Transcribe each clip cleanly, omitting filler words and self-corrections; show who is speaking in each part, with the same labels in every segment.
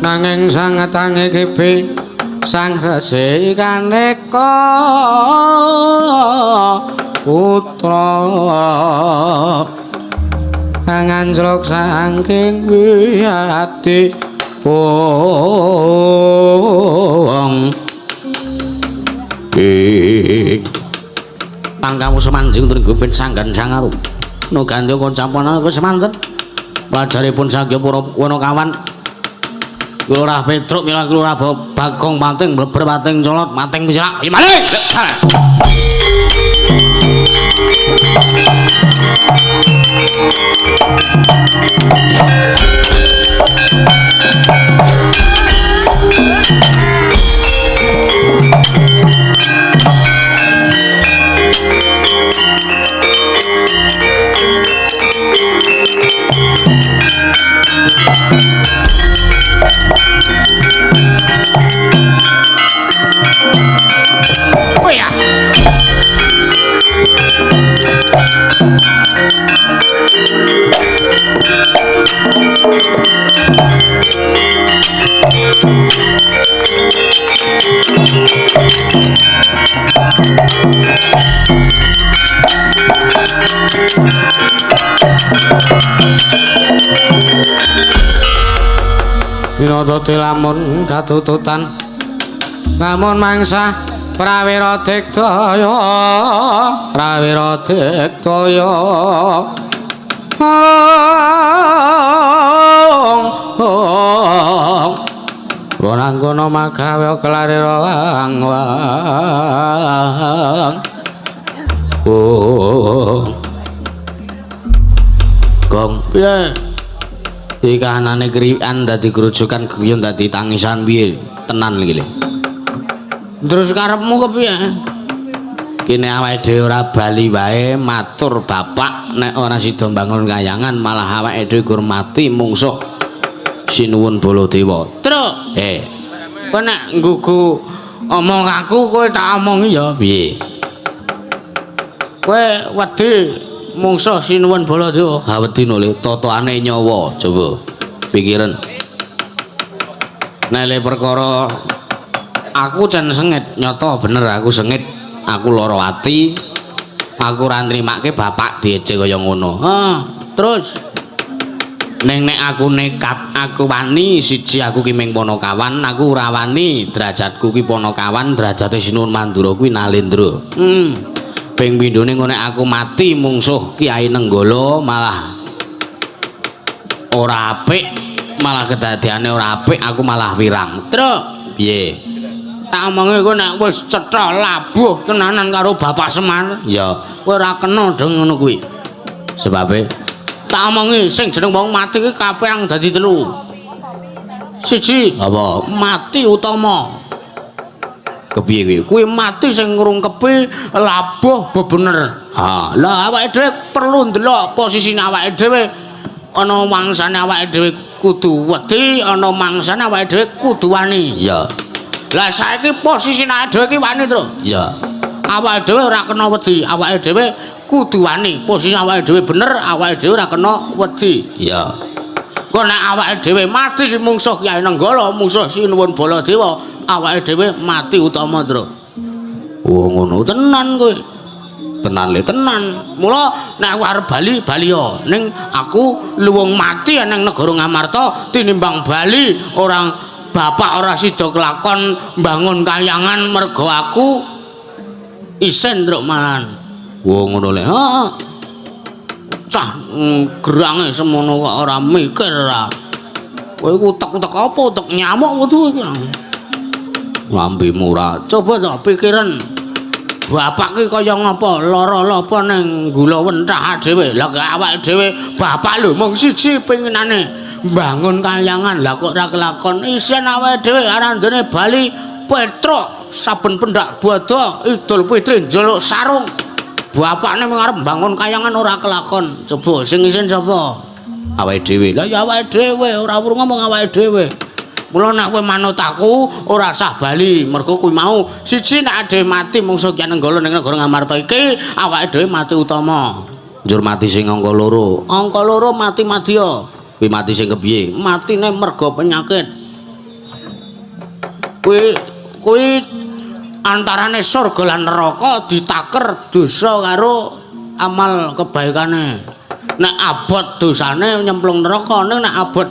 Speaker 1: Nanging sanget angikipi sang resi kaneka putra kang anjlok saking wiyati wong ing tangkamu semanjing turun gupin sanggan sangaru no gandha koncampana semanten pelajaripun saking para wanakawan Lurah Petruk mila Lurah Bagong Pating mleber pating colot pating pisilak maling. Oh ya. Winata lamun katututan lamun mangsa prawira digdaya prawira digdaya Wonanggono magawe kelarira wang wang. Oh. Gong piye? Iki kahanane kriwikan dadi grujukan guyon dadi tangisan piye? Tenan iki lho. Terus karepmu kepiye? Kene awake dhewe ora bali wae matur bapak nek ora sida mbangun kayangan malah awake dhewe gur mati mungsuh Sinuwun Baladewa. Truk, kowe nek nggugu omong aku kowe tak omongi ya piye? Kowe wedi mungsuh Sinuwun Baladewa? Ha wedi no le, totokane nyawa coba pikiran. Nek le perkara aku jan sengit, nyata bener aku sengit, aku lara ati, aku ora nrimake bapak dieje kaya ngono. Ha, terus ning nek aku nekat, aku wani siji aku ki ming Panakawan, aku ora wani derajatku ki Panakawan, derajate Sinuwun Mandura kuwi Nalendra. Ping pindhone engko nek aku mati mungsuh Kyai Nenggala malah ora apik, malah kedadiane ora apik, aku malah wirang. Truk, piye? Tak omongi kowe nek wis cetha labuh tenanan karo Bapak Semar, ya kowe ora kena dong ngono kuwi. Sebabe tak omongi sing jeneng wong mati kuwi kaperang dadi telu. Siji, apa? Mati utama. Kepiye kuwi? Kuwi mati sing ngrungkepi labuh bebener. Ha, lah awake dhewe perlu ndelok posisine awake dhewe. Ana mangsane awake dhewe kudu wedi, ana mangsane awake dhewe kudu wani. Ya. Lah saiki posisine awake dhewe iki wani, Tru. Ya. Awake dhewe ora kena wedi, awake dhewe kudu wani. Posisi awake dhewe bener, awake dhewe ora kena wedi. Ya. Engko nek awake dhewe mati mungsuh Kyai Nenggala, mungsuh Sinuwun Baladewa, awake dhewe mati utama, Tru. Oh, ngono tenan kowe. Tenan le tenan. Mula nek aku arep bali, bali ya. Ning aku luwung mati nang negara Ngamarta tinimbang bali orang bapak ora sida kelakon mbangun kayangan mergo aku isen truk malan. Wo ngono le. Heeh. Cah gerange semono kok ora mikir ora. Kowe iku utek-utek apa utek nyamuk kudu iki. Lambemu ora. Coba to pikiran. Bapak ki kaya ngapa lara lapa ning gula wentah dhewe. Lah awake dhewe bapak lho mung siji pengenane mbangun kayangan. Lah kok ora kelakon. Isen awake dhewe arandene bali Petruk saben pendak bodho Idul Fitri njaluk sarung. Bapakne mung arep mbangun kayangan ora kelakon. Coba sing isin sapa? Awake dhewe. Lah ya awake dhewe, ora perlu ngomong awake dhewe. Mula nek kowe manut aku ora sah bali, mergo kuwi mau siji nek dhewe mati mungsuh Kyai Nenggala ning negara Ngamarta iki, awake dhewe mati utama. Njur mati sing angka loro. Angka loro mati madya. Kuwi mati sing kepiye? Matine mergo penyakit. Kuwi kuwi antarane surga lan neraka ditaker dosa karo amal kebaikane. Nek abot dosane nyemplung neraka, ning nek abot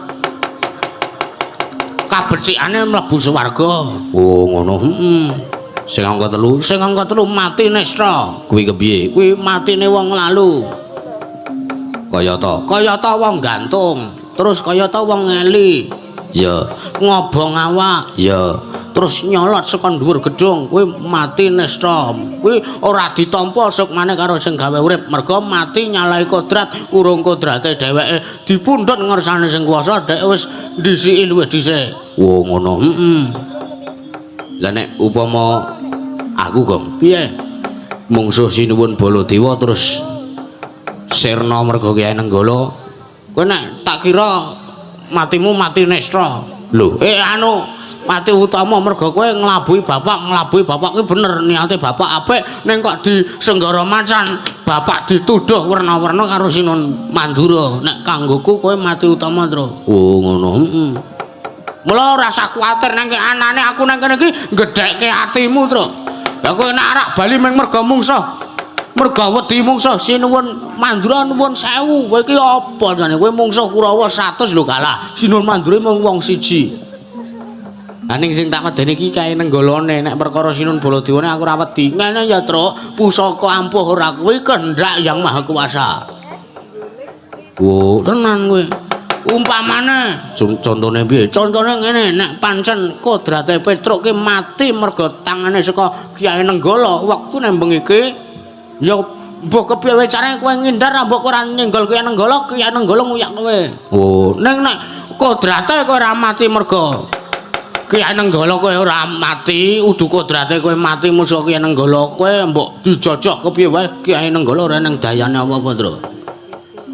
Speaker 1: kabecikane mlebu swarga. Oh, ngono. Heeh. Sing angka 3, sing angka 3 mati nesta. Kuwi kepiye? Kuwi matine wong lalu. Kayata, kayata wong gantung, terus kayata wong ngeli. Ya, ngobong awak. Ya, terus nyolot saka dhuwur gedung, kuwi mati nesta. Kuwi ora ditampa sukmane karo sing gawe urip, mergo mati nyalahi kodrat, urung kodrate dheweke dipundhut ngersane sing kuwasa, dhek wis ndhisiki luwih dhisik. Oh, ngono. Heeh. Lah nek upama aku, Gong, piye? Mungsuh Sinuwun Baladewa terus sirna mergo Kyai Nenggala. Kowe nek tak kira matimu mati nesta. Lho, anu mati utama mergo kowe nglabuhi bapak kuwi bener niate bapak apik, ning kok disenggara macan, bapak dituduh werna-werna karo Sinuwun Mandura. Nek kanggoku kowe mati utama, Tru. Oh, ngono. Heeh. Mula ora usah kuwatir nang anane aku nang kene iki gedhekke atimu, Tru. Lah kowe nek arak bali mung mergo mungsuh. Mergo wedi mungsuh Sinuwun Mandura nuwun sewu. Kowe iki apa jane? Kowe mungsuh Kurawa 100 lho kalah. Sinuwun Mandura mung wong siji. Lah ning sing tak wedeni iki kae Nenggalane, nek perkara Sinuwun Baladewane aku ora wedi. Ngene ya, Truk, pusaka ampuh ora kuwi kehendak Yang Maha Kuasa. Wo, tenan kowe. Umpamane contone piye? Contone ngene, nek pancen kodrate Petruk ki mati mergo tangane saka Kyai Nenggala, wektune bengi iki ya mbuh kepiye carane kowe ngindar mbok ora nyenggol Kyai Nenggala, Kyai Nenggala nguyak kowe. Oh, ning nek kodrate kowe ora mati mergo Kyai Nenggala kowe ora mati, udu kodrate kowe mati musuh Kyai Nenggala, kowe mbok dijojoh kepiye wae Kyai Nenggala ora nang dayane apa-apa, Tru.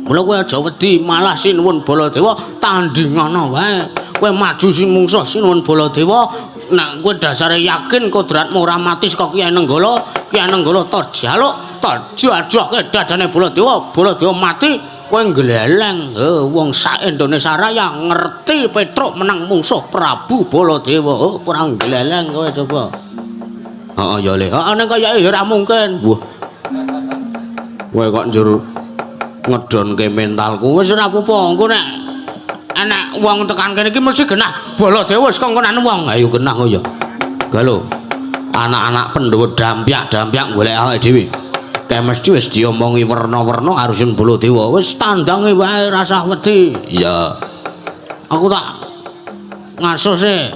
Speaker 1: Mula kowe aja wedi, malah Sinuwun Baladewa tandingana wae. Kowe maju sing mungsuh Sinuwun Baladewa, nek kowe dasare yakin kodratmu ora mati saka Kyai Nenggala, Kyai Nenggala to jaluk, to jajohke dadane Baladewa, Baladewa mati, kowe ngleleng. Wong sak Indonesia Raya ngerti Petruk menang mungsuh Prabu Baladewa. Oh, ora ngleleng kowe coba. Heeh ya Le. Heeh ning kayake ya ora mungkin. Wah. Kowe kok njur ngedonke mentalku. Wis ora apa-apa, engko nek enek wong tekan kene iki mesti genah Baladewa wis kongkonan wong. Ayo genah kok ya. Galo. Anak-anak Pandhawa dampyak-dampyak golek awake dhewe. Kae mesti wis diomongi werna-werna karo Sinuwun Baladewa. Wis tandange wae rasah wedi. Iya. Aku tak ngasuh sih.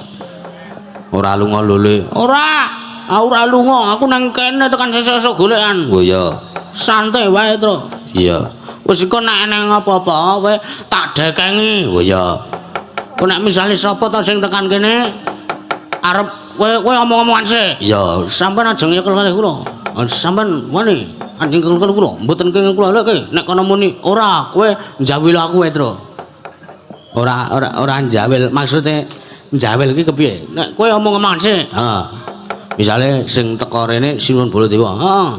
Speaker 1: Ora lunga lho, Le. Ora. Aku ora lunga, aku nang kene tekan sesuk-esuk golekan. Oh iya. Santai wae, Tru. Iya. Wis engko nek eneng apa-apa kowe tak dekengi. Oh iya. Kowe nek misale sapa to sing tekan kene arep kowe kowe omong-omongan sik. Iya, sampean aja nyekel kalih kula. Sampean wani anjing nyekel kalih kula. Mboten kenging kula lek nek kono muni ora, kowe njawil aku wae, Tru. Ora ora ora njawil, maksude njawil iki kepiye? Nek kowe omong-omongan sik. Heeh. Misale sing teko rene Sinuwun Baladewa. Heeh.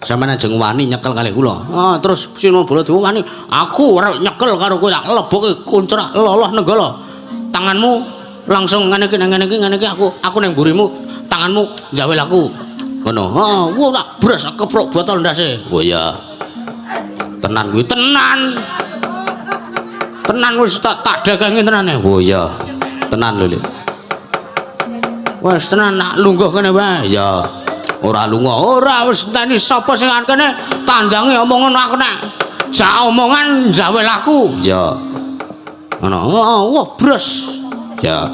Speaker 1: Sampeyan ajeng wani nyekel kalih kula. Ah, terus Sinuwun Baladewa wani, aku ora nyekel karo kowe tak lebokke kuncrak loloh Nenggala. Tanganmu langsung ngene iki ngene iki ngene iki aku ning mburimu, tanganmu njawil aku. Ngono. Heeh, wah tak bres keprok botol ndase. Oh iya. Tenan kuwi, tenan. Tenan wis tak dagangi tenane. Oh iya. Tenan lho, Lek. Wis tenan nak lungguh kene wae. Iya. Ora lunga. Ora wis enteni sapa sing arep kene tandange omongan aku nek jak omongan njawel aku. Iya. Ngono. Heeh, wah bres. Ya.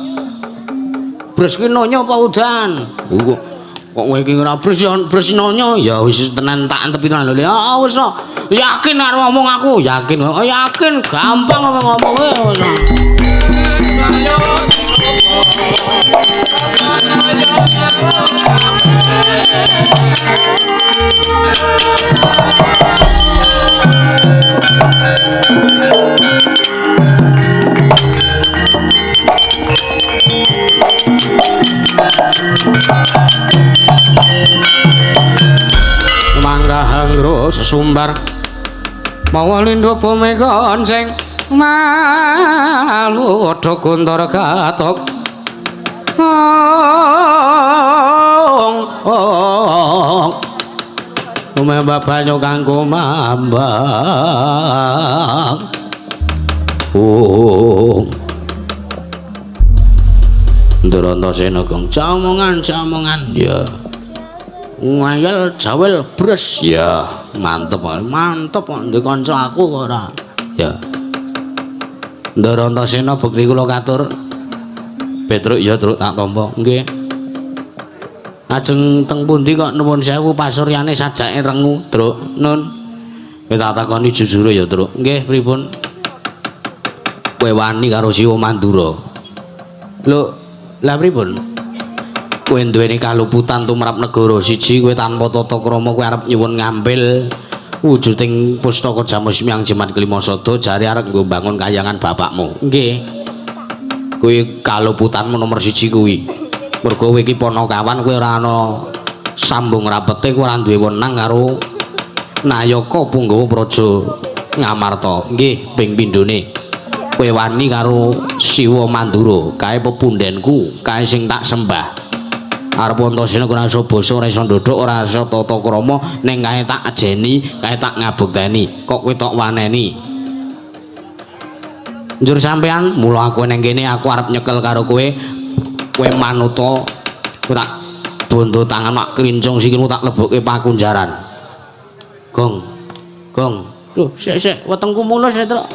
Speaker 1: Bres ki nonyo apa udan? Kok kowe iki ora bres ya bres nonyo. Ya wis tenan tak antepi tenan lho. Heeh wis yakin karo omong aku, yakin. Oh yakin, gampang ngomong-ngomonge wis. Mangga hanggro sesumbar mawa lindho bumi gonceng Malu do guntur gatok. Ong ong. Kumembah banyu kang kumambang. Ong. Ndrantasena gong jamongan jamongan ya. Ngayal jawel bres ya. Mantep mantep ndek kanca aku kok ora. Ya. Ndrantasena bekti kula katur. Petruk ya truk tak tampa. Nggih. Ajeng teng pundi kok nuwun sewu pasuryane sajake rengu, Truk. Nun. Kowe tak takoni jujure ya, Truk. Nggih, pripun? Kowe wani karo Siwa Mandura. Lho, lah pripun? Kowe duweni kaluputan tumrap negara siji, kowe tanpa tata krama kowe arep nyuwun ngambil wujuding pustaka Jamus Miang Jimat Kelima Sada jare arep nggo bangun kayangan bapakmu. Nggih. Kuwi kaluputanmu nomor siji kuwi. Mergo kowe iki panakawan, kowe ora ana sambung rapete, kowe ora duwe wenang karo Nayaka Punggawa Praja Ngamarta. Nggih, ping pindhone. Kowe wani karo Siwa Mandura, kae pepundhenku, kae sing tak sembah. Arep Antasena ora iso basa, ora iso ndodhok, ora iso tata krama, ning kae tak ajeni, kae tak ngabekteni. Kok kowe tok waneni? Njur sampean mula aku ning kene aku arep nyekel karo kowe. Kowe manuta, kowe tak bondo tangan mak klincung sikilmu tak lebokke pakunjaran. Gong. Gong. Lho, sik sik wetengku mulus ya, Truk.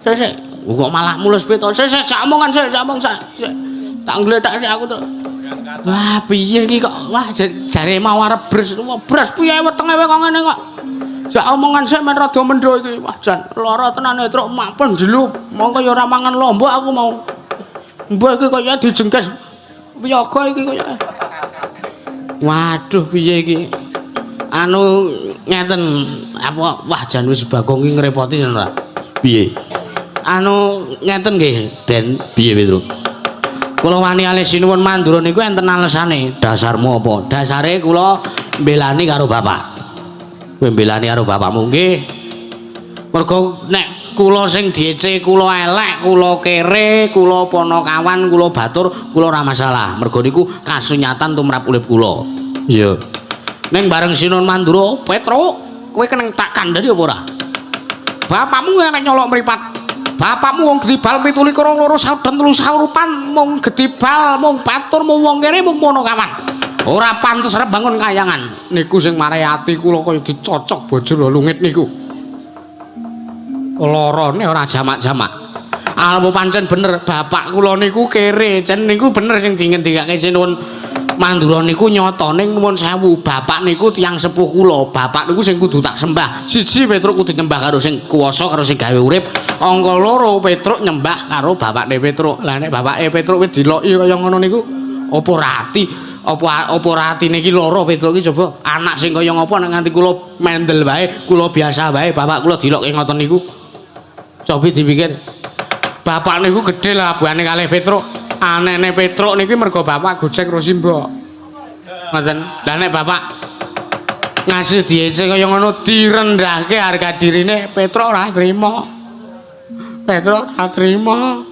Speaker 1: Sik sik. Kok malah mulus piye to? Sik sik sak omongan sik, sak omong sak. Sik. Tak ngletak sik aku, Truk. Wah, piye iki kok? Wah, jare mau arep bres. Wah, bres piye wetenge kowe kok ngene kok? Jak omongan sik men rada mendho iki. Wah, jan lara tenan e, Truk, mak penjelu. Mongko ya ora mangan lombok aku mau. Mbah iki kaya dijengkes wiyaga iki kaya. Waduh, piye iki? Anu ngeten, apa wah jan wis Bagong iki ngrepoti ora? Piye? Anu ngeten nggih, Den. Piye, Petruk? Kula wani alih sinuwun Mandura niku enten alesane. Dasarmu apa? Dasare kula mbelani karo bapak. Kowe mbelani karo bapakmu nggih. Mergo nek kula sing diece kula elek, kula kere, kula panakawan, kula batur, kula ora masalah. Mergo niku kasunyatan tumrap urip kula. Iya. Ning bareng Sinuwun Mandura, Petruk, kowe keneng tak kandhani apa ora? Bapakmu nek nyolok mripat. Bapakmu wong gedibal 27 loro sauden telu saurupan, mung gedibal, mung batur, mung wong kere, mung panakawan. Ora pantes arep bangun kayangan. Niku sing marai ati kula kaya dicocok bojol lungit niku. Lorone ora jamak-jamak. Almu pancen bener, bapak kula niku kere, jen niku bener sing dingendikake Sinuwun Mandura niku nyatane nuwun sewu, bapak niku tiyang sepuh kula, bapak niku sing kudu tak sembah. Siji Petruk kudu nyembah karo sing kuwasa karo sing gawe urip. Angka loro Petruk nyembah karo bapakne Petruk. Lah nek bapake Petruk wis diloki kaya ngono niku apa ora ati? Apa apa ora atine iki lara Petruk iki coba anak sing kaya ngapa nek nganti kula mendel wae, kula biasa wae, bapak kula dilokke ngoten niku. Cobi dipikir. Bapak niku gedhe labuhane kalih Petruk. Anene Petruk niki mergo bapak gojek karo simbok. Ngoten. Lah nek bapak ngasih diece kaya ngono direndahke harga dirine Petruk ora trima. Petruk ora trima.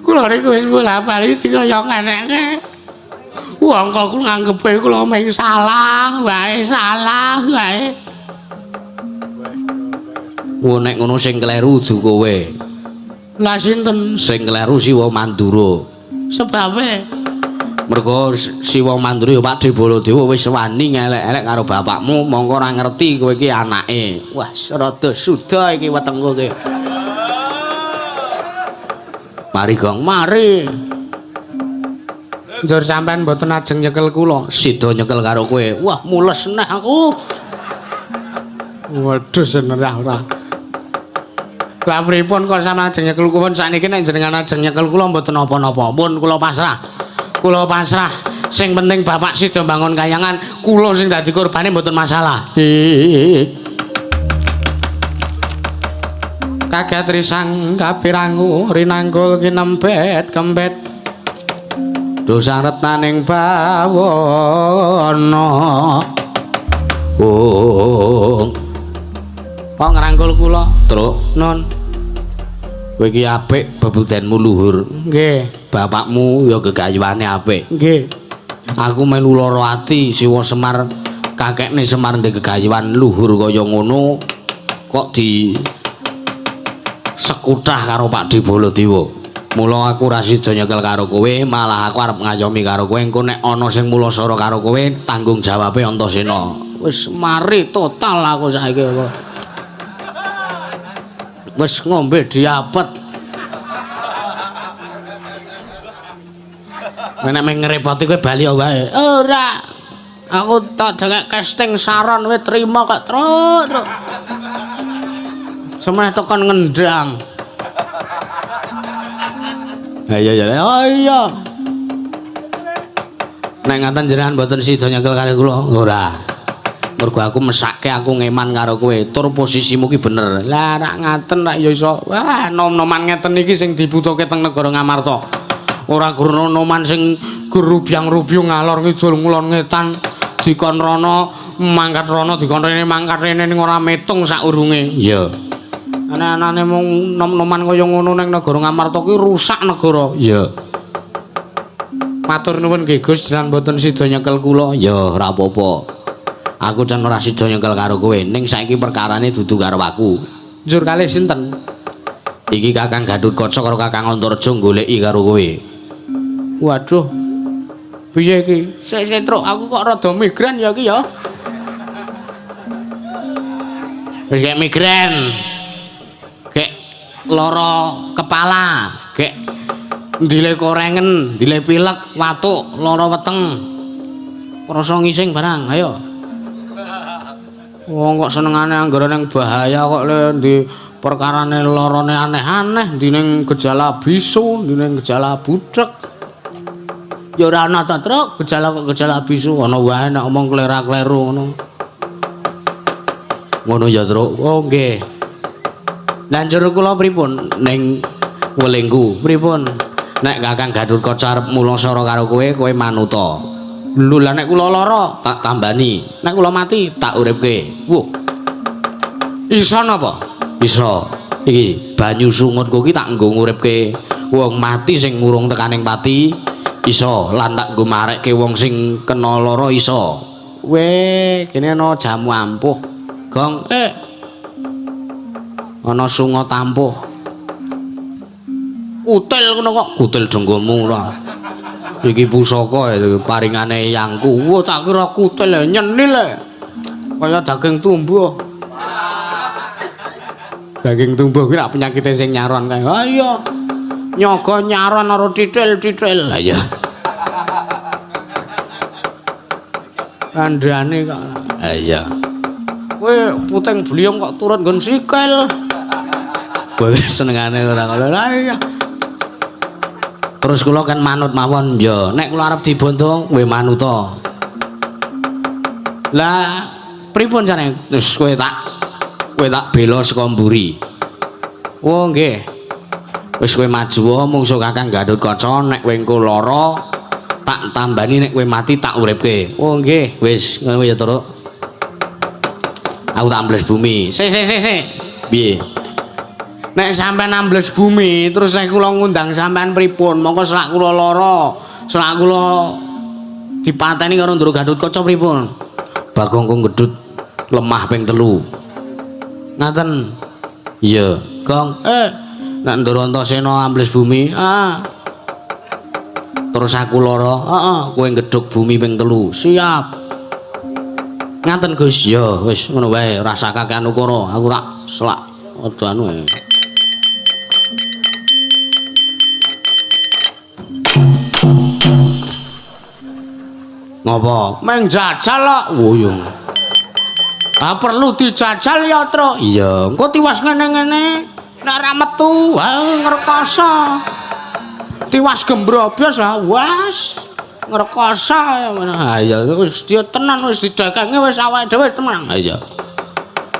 Speaker 1: Kula niku wis bola-bali kaya ngeneke. Wong kok nganggepe kula mung salah wae, salah wae. Wo nek ngono sing kleru dudu kowe. Lah sinten sing kleru Siwa Mandura? Sebabe mergo Siwa Mandura ya Pakdhe Baladewa wis wani ngelek-elek karo bapakmu, mongko ora ngerti kowe iki anake. Wah, rada suda iki wetengku iki. Mari Gong, mari. Njur sampean mboten ajeng nyekel kula, sida nyekel karo kowe. Wah, mules neh aku. Waduh, seneng ora. Lah pripun kok sampean ajeng nyekel kula sakniki nek jenengan ajeng nyekel kula mboten napa-napa. Pun kula pasrah. Kula pasrah. Sing penting bapak sida bangun kayangan, kula sing dadi korbane mboten masalah. Kaget risang kapirangu rinanggul kinempet kempet. Dosang retaning bawana. Oh. Kok ngrangkul kula, Truk? Nun. Kowe iki apik bebudenmu luhur. Nggih. Bapakmu ya gegayuhane apik. Nggih. Aku melu lara ati Siwa Semar kakekne Semar ndek gegayuhan luhur kaya ngono kok di sekutah karo Pakdhe Baladewa. Mula aku ora sida nyekel karo kowe, malah aku arep ngayomi karo kowe. Engko nek ana sing mulasara karo kowe, tanggung jawabe Antasena. Wis mari total aku saiki. Wis ngombe diapet. Nek meng ngrepoti kowe bali wae. Ora. Aku tak dengek casting saron kowe trima kok, Truk, Truk. Semene tekan ngendang. Ha iya ya. Oh iya. Nek ngaten jenengan mboten sida nyekel kali kula. Ora. Mergo aku mesake aku ngeman karo kowe, tur posisimu ki bener. Lah rak ngaten rak ya iso. Wah, nom-noman ngeten iki sing dibutuhke teng negara Ngamarta. Ora gurno noman sing gerubyang-rubyung ngalor ngidul ngulon ngetan dikon rono mangkat rono dikon rene mangkat rene ning ora metung saurunge. Iya. Aneh-anane mung nom-noman kaya ngono ning negara Ngamarta ki rusak negara. Iya. Matur nuwun nggih Gus, jenengan mboten sida nyekel kula. Ya ora apa-apa. Aku jan ora sida nyekel karo kowe, ning saiki perkarane dudu karo aku. Njur kalih sinten? Iki Kakang Gatotkaca karo Kakang Antareja goleki karo kowe. Waduh. Piye iki? Sik sik Truk, aku kok rada migren ya iki ya. Wis kek migren. Kek lara kepala, kek ndile korengen, ndile pilek, watuk, lara weteng. Rasa ngising barang, ayo. Wong kok senengane anggere ning bahaya kok le ndi perkarane larane aneh-aneh, ndi ning gejala bisu, ndi ning gejala budhek. Ya ora ana ta, Truk, gejala kok gejala bisu ana wae nek omong klera-kleru ngono. Ngono ya, Truk. Oh nggih. Lah njur kula pripun ning welingku? Pripun? Nek Kakang Gatotkaca arep mulasara karo kowe, kowe manuta. Lho lah nek kula lara tak tambani, nek kula mati tak uripke. Wuh. Iso napa? Iso. Iki banyu sungutku ki tak nggo nguripke wong mati sing ngurung tekaning pati iso, lan tak nggo marekke wong sing kena lara iso. Weh, kene ana jamu ampuh. Gong, Ana sunga tampuh. Kutil ngono kok, kutil dengkulmu ora. Iki pusaka paringane yangku. Wah, tak kira kutil nyenil e. Kaya daging tumbuh. Daging tumbuh kuwi rak penyakite sing nyaron kae. Ha iya. Nyaga nyaron karo titil-titil. Ha iya. Kandhane kok. Ha iya. Kowe puting beliung kok turut nggon sikil. Kowe senengane ora ngono. Lah iya. Terus kula kan manut mawon ya. Nek kula arep dibondo kowe manuta. Lah pripun carane? Terus kowe tak bela saka mburi. Oh nggih. Wis kowe maju mungsuh Kakang Gatotkaca nek kowe engko lara tak tambani, nek kowe mati tak uripke. Oh nggih, wis ngono ya, Truk. Aku tak ambles bumi. Sik sik sik sik. Piye? Nek sampean ambles bumi terus nek kula ngundang sampean pripun? Mongko selak kula lara, selak kula dipateni karo Ndoro Gatotkaca pripun? Bagong kung gedhut lemah ping 3. Ngaten. Iya, Gong. Nek Ndoro Antasena ambles bumi, ah. Terus aku lara, heeh, kowe ngedhuk bumi ping 3. Siap. Ngaten Gus. Ya wis ngono wae, ora usah kakean ukara. Aku rak selak aja anu ae. Ngopo? Meng jajal kok. Oh iya. Ah perlu dijajal ya, Truk. Iya, engko tiwas ngene-ngene. Nek ora metu, wah ngrekoso. Tiwas gembrobos, was ngrekoso. Ha iya wis dia tenan wis didekenge wis awake dhewe tenan. Ha iya.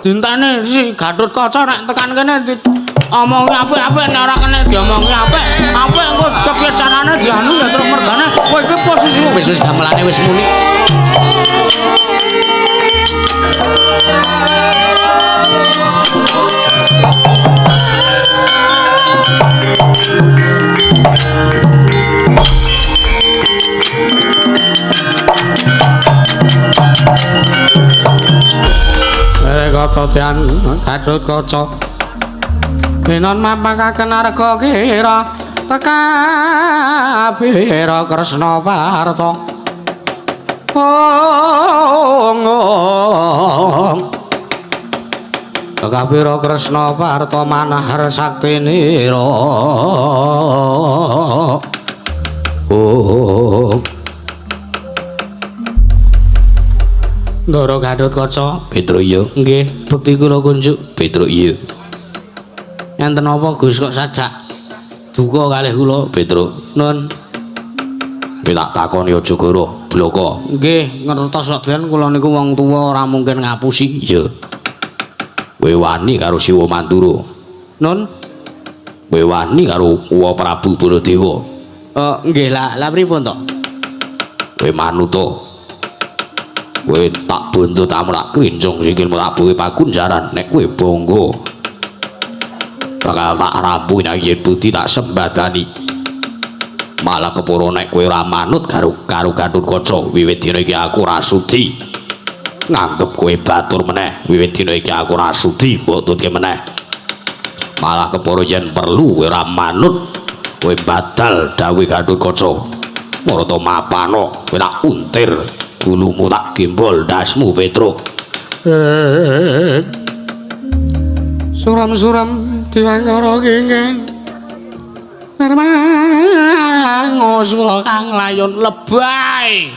Speaker 1: Dintene si Gatotkaca nek tekan kene omongi apik-apik, nek ora kena diomongi apik, apik engko kepiye carane dianu ya terus mergane kowe iki posisimu wis wis gamelane wis muni. Kadadean Gatotkaca. Minon mampakaken arga kira tekabira Kresna Parta. Ong ong. Tekabira Kresna Parta manahar saktinira. Oh. Ndara Gatotkaca, Petruk iya. Nggih, bekti kula kunjuk. Petruk iya. Enten apa Gus kok sajak duka kalih kula, Petruk? Nun. Tak takoni aja goro, bloko. Nggih, ngertos kok den kula niku wong tuwa ora mungkin ngapusi. Iya. Kowe wani karo Siwa Mandura. Nun. Kowe wani karo Uwa Prabu Baladewa. Nggih lah, lah pripun to? Kowe manut to. Kowe tak buntut tamu tak krincung sikilmu tak buwe pakunjaran nek kowe bangga. Bakal tak rampuhi nek yen budi tak sembadani. Malah keporo nek kowe ora manut karo karo Gatotkaca, wiwit dina iki aku ora sudi nganggep kowe batur meneh. Wiwit dina iki aku ora sudi mbok tutke meneh. Malah keporo yen perlu kowe ora manut, kowe badal dawuh Gatotkaca. Marata mapana kowe tak untir gulumu tak gembol ndasmu Petruk. Suram-suram diwangkara kingen Mermango swara kang layon lebay.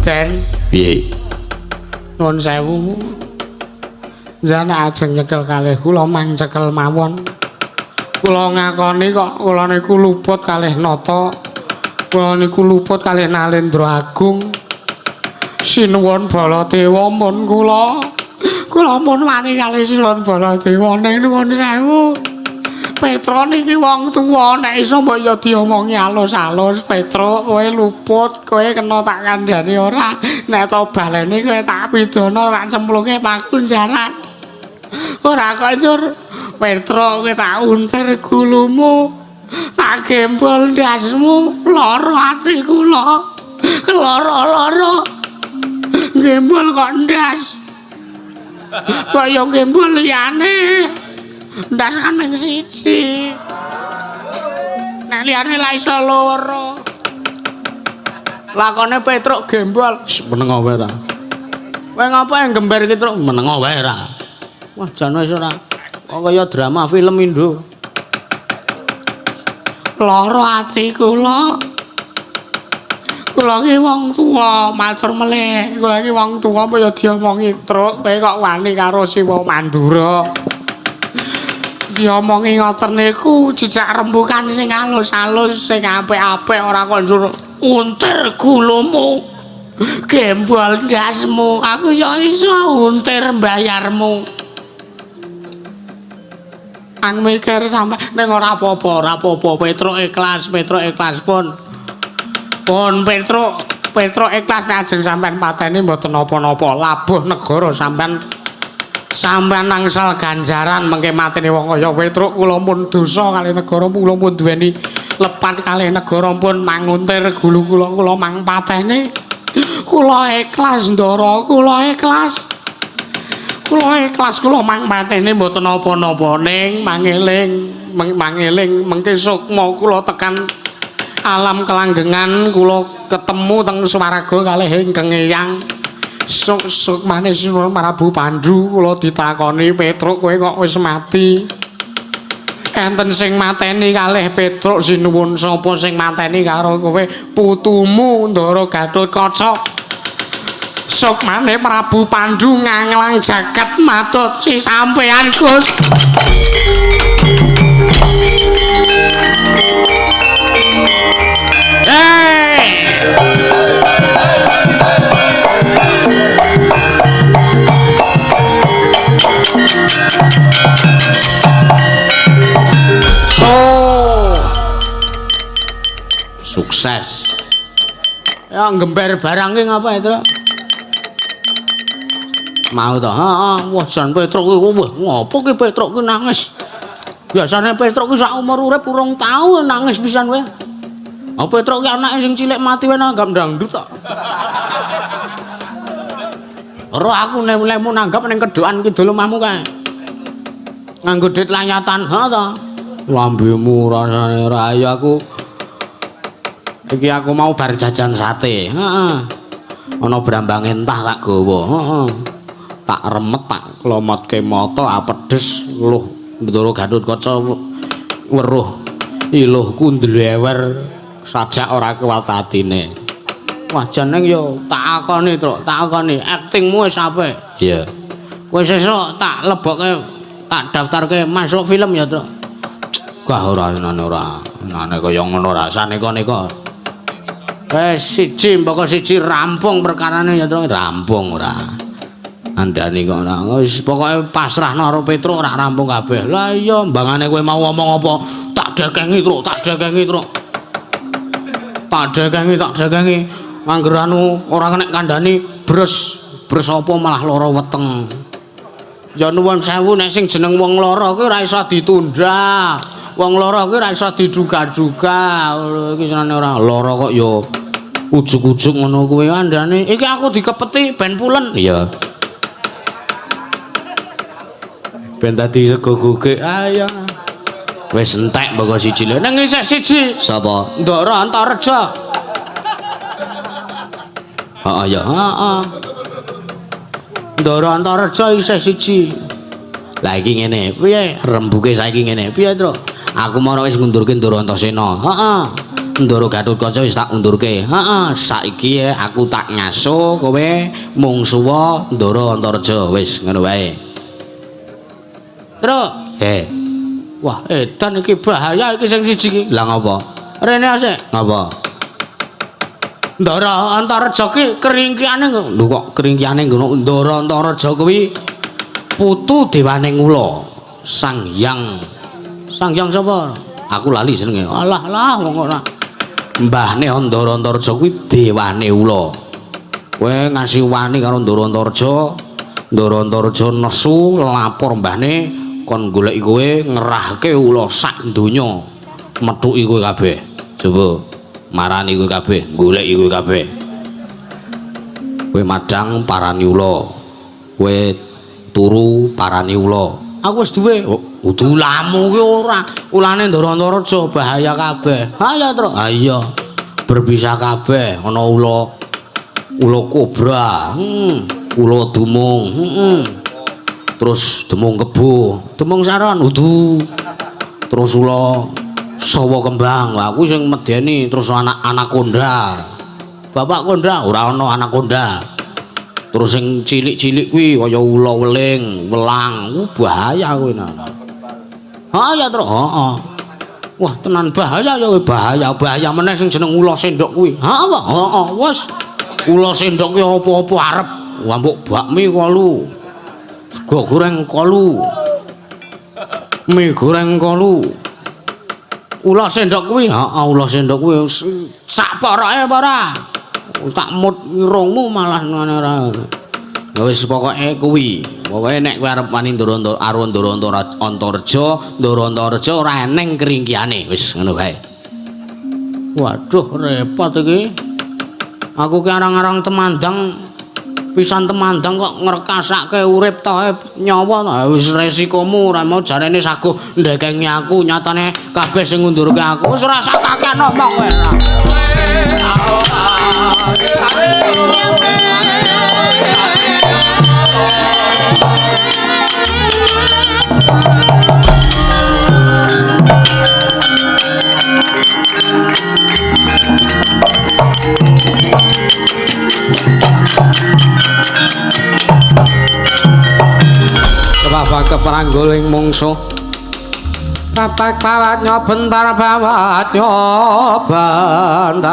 Speaker 1: Den, piye? Nuwun sewu. Jane ajeng nyekel kalih kula mang cekel mawon. Kula ngakoni kok kula niku luput kalih nata. Kula niku luput kalih Nalendra Agung. Sinuwun Baladewa mun kula. Kula mun wani kalih Sinuwun Baladewa ning nuwun sewu. Petro niki wong tuwa nek iso mbok ya diomongi alus-alus. Petro kowe luput, kowe kena tak kandhani ora. Nek to baleni kowe tak pidana tak cemplungke pakunjaran. Ora kok njur Petro kowe tak untir gulumu, tak gembol ndasmu, lara ati kula. Lara-lara. Gembol kok ndas. Kaya gembol liyane. Ndas kan mung siji. Nek liyane lah iso loro. Lakone Petruk gembol, meneng wae ora. Kowe ngapa yang gember iki, Truk? Meneng wae ora. Wah, jan wis ora. Kok kaya drama film Indo. Lara ati kula. Kula iki wong tuwa, matur melih. Kula iki wong tuwa apa ya diomongi, Truk, kowe kok wani karo Siwa Mandura. Diomongi ngoten niku jejak rembukan sing alus-alus, sing apik-apik ora kok njur untir gulumu. Gembol ndasmu, aku ya iso untir mbayarmu. Ang mikir sampe ning ora apa-apa, ora apa-apa. Petruk ikhlas, Petruk ikhlas pun. Pun Petruk, Petruk ikhlas ajeng sampean pateni mboten napa-napa. Labuh negara sampean sampean angsal ganjaran mengke mateni wong kaya Petruk. Kula pun dosa kalih negara, kula pun duweni lepat kalih negara pun manguntir gulu kula, kula mang pateni. Kula ikhlas Ndara, kula ikhlas. Kula ikhlas kula mang pateni mboten napa-napa ning mangeling, mangeling mengke sukma kula tekan alam kelanggengan kula ketemu teng swarga kalih ingkang Eyang. Sukmane Sinuwun Prabu Pandu kula ditakoni, Petruk kowe kok wis mati? Enten sing mateni kalih Petruk sinuwun, sapa sing mateni karo kowe? Putumu Ndara Gatotkaca. Sukmane Prabu Pandu nganglang jagat matut si sampean Gus. Hey! So sukses. Ya nggember barang ki ngapa itu? Mau to? Heeh, wah jan Petruk ki wah ngopo ki Petruk ki nangis. Biasane Petruk ki sak umur urip urung tau nangis pisan kowe. Apa Petruk ki anake sing cilik mati wae nanggap dangdut tok. Ora aku nek-nekmu nanggap ning kedhokan kidul omahmu kae. Nganggo dit layatan, ha ta? Lambemu rasane ora ayo aku. Iki aku mau bar jajan sate. Heeh. Ana brambang entah tak gawa. Heeh. Tak remet tak klomotke mata apedes luh Ndara Gatotkaca weruh iluhku ndlewer sajak ora kuat atine. Wah jeneng yo tak akoni Truk, tak akoni aktingmu wis apik. Iya. Wis sesuk tak lebokke tak daftarke masuk film ya, Truk. Gah ora nane ora. Nane kaya ngono rasane neka. Wis siji mboko siji rampung perkarane ya, Truk. Rampung ora. Andani kok ora. Wis pokoke pasrahno karo Petruk ora rampung kabeh. Lah iya mbangane kowe mau ngomong apa? Tak dekengi, Truk, tak dekengi, Truk. Tak dekengi, tak dekengi. Angger anu ora kena kandhani bres, bres apa malah lara weteng. Ya nuwun sewu nek sing jeneng wong lara kuwi ora iso ditunda. Wong lara kuwi ora iso diduga-duga. Iki senane ora lara kok ya ujug-ujug ngono kuwi kandhane. Iki aku dikepeti ben pulen. Iya. Ben dadi sego gugik. Ayo. Wis entek mboko siji lho. Ning isih siji. Sapa? Ndara Antareja. Heeh ya, heeh. Ndara Antareja isih siji. Lah iki ngene, piye rembuke saiki ngene? Piye, Truk? Aku mau wis ngundurke Ndara Antasena. Heeh. Ndara Gatotkaca wis tak undurke. Heeh, saiki aku tak ngaso kowe mungsuwa Ndara Antareja. Wis ngono wae. Truk, he. Wah, edan iki bahaya iki sing siji iki. Lah ngopo? Rene asik. Ngopo? Ndara Antareja ki keringkiane lho kok keringkiane ngono. Ndara Antareja kuwi putu dewane Ula. Sang Hyang. Sang Hyang sapa? Aku lali jenenge. Alah lah wong ora. Mbahne Ndara Antareja kuwi dewane ula. Kowe ngasih wani karo Ndara Antareja, Ndara Antareja nesu lapor mbahne kon goleki kowe ngerahke ula sak donya methuki kowe kabeh. Coba marani kowe kabeh, goleki kowe kabeh. Kowe madang parani ula. Kowe turu parani ula. Aku wis duwe. Oh, udu ulamu kuwi ora. Ulane Ndara Antareja bahaya kabeh. Ha ya, Truk. Ha iya. Berbisa kabeh ana ula. Ula kobra, ula dumung, Terus demung kebo, demung saron udu. Terus ula sawa kembang. Wah, aku sing medeni terus anak anakonda. Bapak konda ora ana anakonda. Terus sing cilik-cilik kuwi kaya ula weling, welang, bahaya kuwi nah. Ha ya, Truk. Heeh. Wah, tenan bahaya ya kuwi, bahaya. Bahaya meneh sing jeneng ula sendok kuwi. Ha apa? Heeh, wis. Ula sendok kuwi apa-apa arep. Wah, mbok bakmi kolu. Sego goreng kolu. Mie goreng kolu. Ula sendok kuwi, heeh, ula sendok kuwi sak poroke apa ora? Tak mut irungmu malah ngene ora. Ya wis pokoke kuwi. Pokoke nek kowe arep wani Ndara Ndara Antareja, Ndara Antareja ora eneng keringkiane. Wis ngono wae. Waduh, repot iki. Aku ki arang-arang temandang pisan temandang kok ngrekasake urip tohe nyawa to. Wis resikomu ora mau jarene saguh ndekengi aku, nyatane kabeh sing ngundurke aku. Wis ora usah kakean omong kowe. Bapak keprangguling mungsuh. Bapak bawatnya bentar, bawatnya bentar.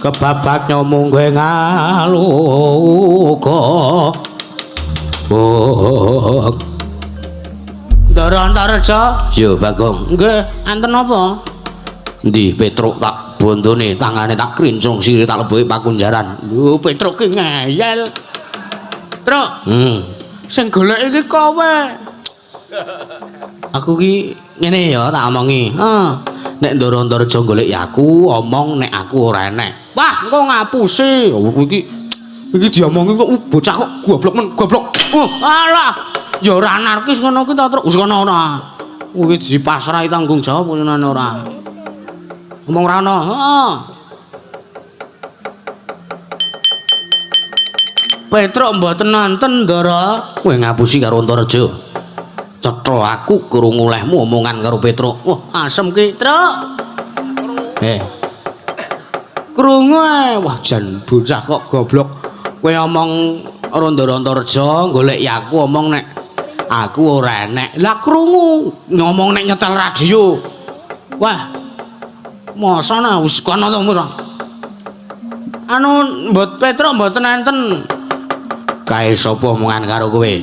Speaker 1: Kebabaknya mungguh ngaluka. Oh. Ndara Antareja? Yo Bagong. Nggih, enten apa? Endi Petruk tak bondone, tangane tak krincung, sire tak leboke pakunjaran. Lho Petruk ki ngeyel. Truk. Sing golek iki kowe. Aku ki ngene ya tak omongi. Heeh. Nek Ndara Antareja golek aku, omong nek aku ora enek. Wah, engko ngapusi. Oh, iki iki diomongi kok bocah kok goblok men, goblok. Oh, alah. Ya ora anarkis ngono kuwi ta, Truk. Wis kono ora. Kuwi dipasrahi tanggung jawab ngono ora. Ngomong ora ono. Heeh. Petruk mboten nonton, Ndara. Kowe ngapusi karo Antareja. Cetha aku krungu lehmu omongan karo Petruk. Wah, asem ki, Truk. Krungu ae. Wah, jan bocah kok goblok. Kowe omong karo Ndara Antareja golek aku omong nek aku ora enek. Lah krungu ngomong nek nyetel radio. Wah. Mosone wis kono to ora. Anu mbot Petruk mboten enten. Kae sapa omongan karo kowe?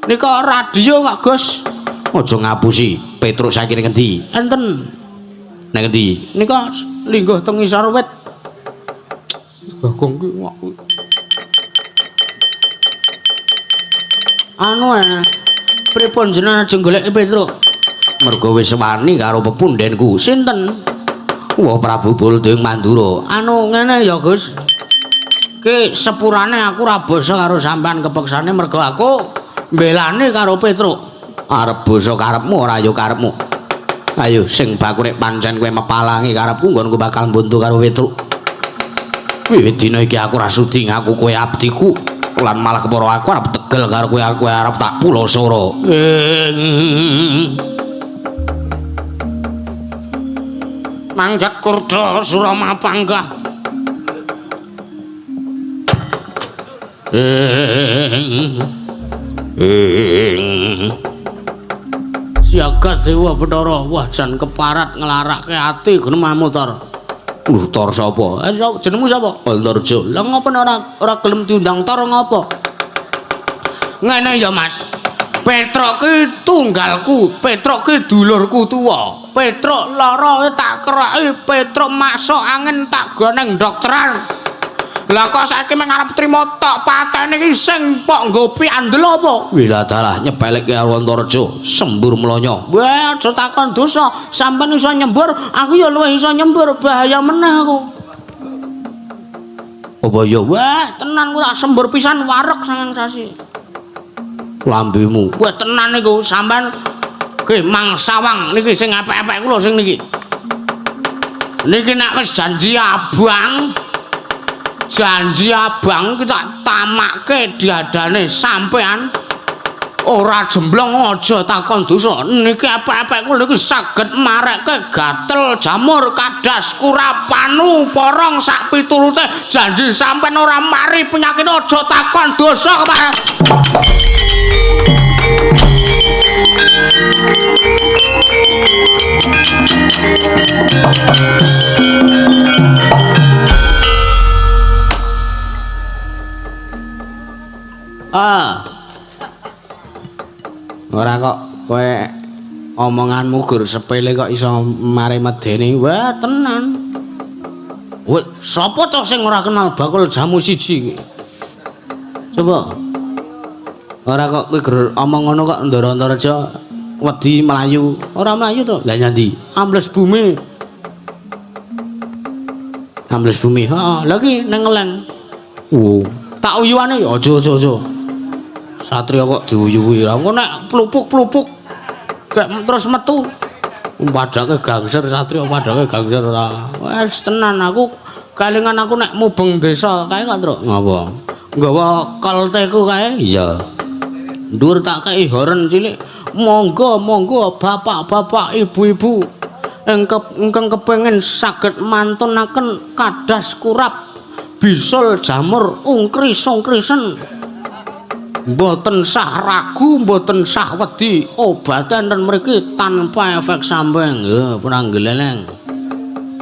Speaker 1: Nika radio kok, Gus. Aja ngapusi. Petruk saiki ning ngendi? Enten. Ning ngendi? Nika lingguh teng ngisor wit. Bagong ki anu pripun jenengan ajeng goleki Petruk? Mergo wis wani karo pepundhenku. Sinten? Wah, Prabu Baladewa Mandura. Anu ngene ya, Gus. Ki sepurane aku ora basa karo sampean kepeksane mergo aku mbelani karo Petruk. Arep basa karepmu ora ya karepmu. Ayo sing baku nek pancen kowe mepalangi karepku nggonku bakal mbuntu karo Petruk. Wiwit dina iki aku ora sudi ngaku kowe abdiku lan malah kepara aku arep tegel karo kowe, kowe arep tak pulasara. Manggat kurda surama panggah. Siaga Dewa Bathara, wah jan keparat nglarake ati gunemamu Tor. Lho Tor sapa? Jenengmu sapa? Antareja. Lah ngopo ora gelem diundang Tor ngopo? Ngene ya Mas. Petruk ki tunggalku, Petruk ki dulurku tuwa. Petruk lara tak keraki, Petruk masuk angin tak goneng dokteran. Lah kok saiki meng arep trimo tok patene iki sing pok nggo piandel apa? Wiladalah nyepelekke karo Antareja, sembur mlonyo. Wah, aja takon dosa, sampean iso nyembur, aku ya luwih iso nyembur, bahaya meneh aku. Apa ya? Wah, tenan ku tak sembur pisan wareg sangang sasi. Lambemu. Wah, tenan niku sampean ki mangsawang niki sing apik-apik kula sing niki. Niki nek wis janji abang, janji abang ki tak tamakke diadane sampean ora jemblong aja takon dosa. Niki apik-apik kula niki saged marekke gatel jamur kadas kurapanu porong sak piturute. Janji sampean ora mari penyakit aja takon dosa kemarin. Ah. Ora kok kowe omonganmu gur sepele kok iso mare medeni. Wah, tenan. Wah, sapa to sing ora kenal bakul jamu siji iki? Coba. Ora kok kowe gur omong ngono kok Ndara Antareja wedi mlayu. Ora mlayu to? Lah nyandi? Ambles bumi. Ambles bumi. Heeh, lha iki ning ngeleng. Oh, tak uyuane ya aja aja aja. Satria kok diuyuhi. Lah engko nek plupuk-plupuk gak terus metu. Padake gangser satria, padake gangser ora. Wes tenan aku kelingan aku nek mubeng desa kae kok, Truk. Ngapa? Nggawa kelteku kae. Iya. Ndur tak kei horen cilik. Monggo monggo bapak-bapak, ibu-ibu ingkang kepengin saged mantunaken kadas kurap bisul jamur ungkris-ungkrisen. Mboten sah ragu, mboten sah wedi, obate enten mriki tanpa efek samping. Nggih, pranggeleleng.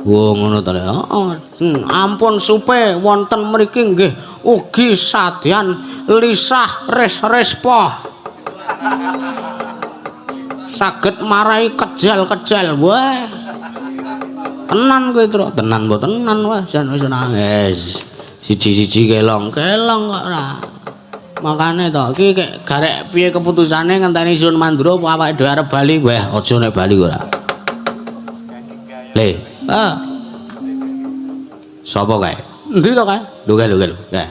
Speaker 1: Wah, ngono ta. Heeh. Ampun supe wonten mriki nggih ugi sadean lisah res-respoh. Saged marai kejel-kejel. Wah. Tenan kowe, Truk. Tenan mboten tenan wah jan wis nangis. Siji-siji kelong-kelong kok ora. Makane to iki garek piye keputusane ngenteni Sun Mandura apa awake dhewe arep bali? Wah, aja nek bali ora. Le, ah. Sapa kae? Endi to kae? Lho kae lho kae lho. Kae.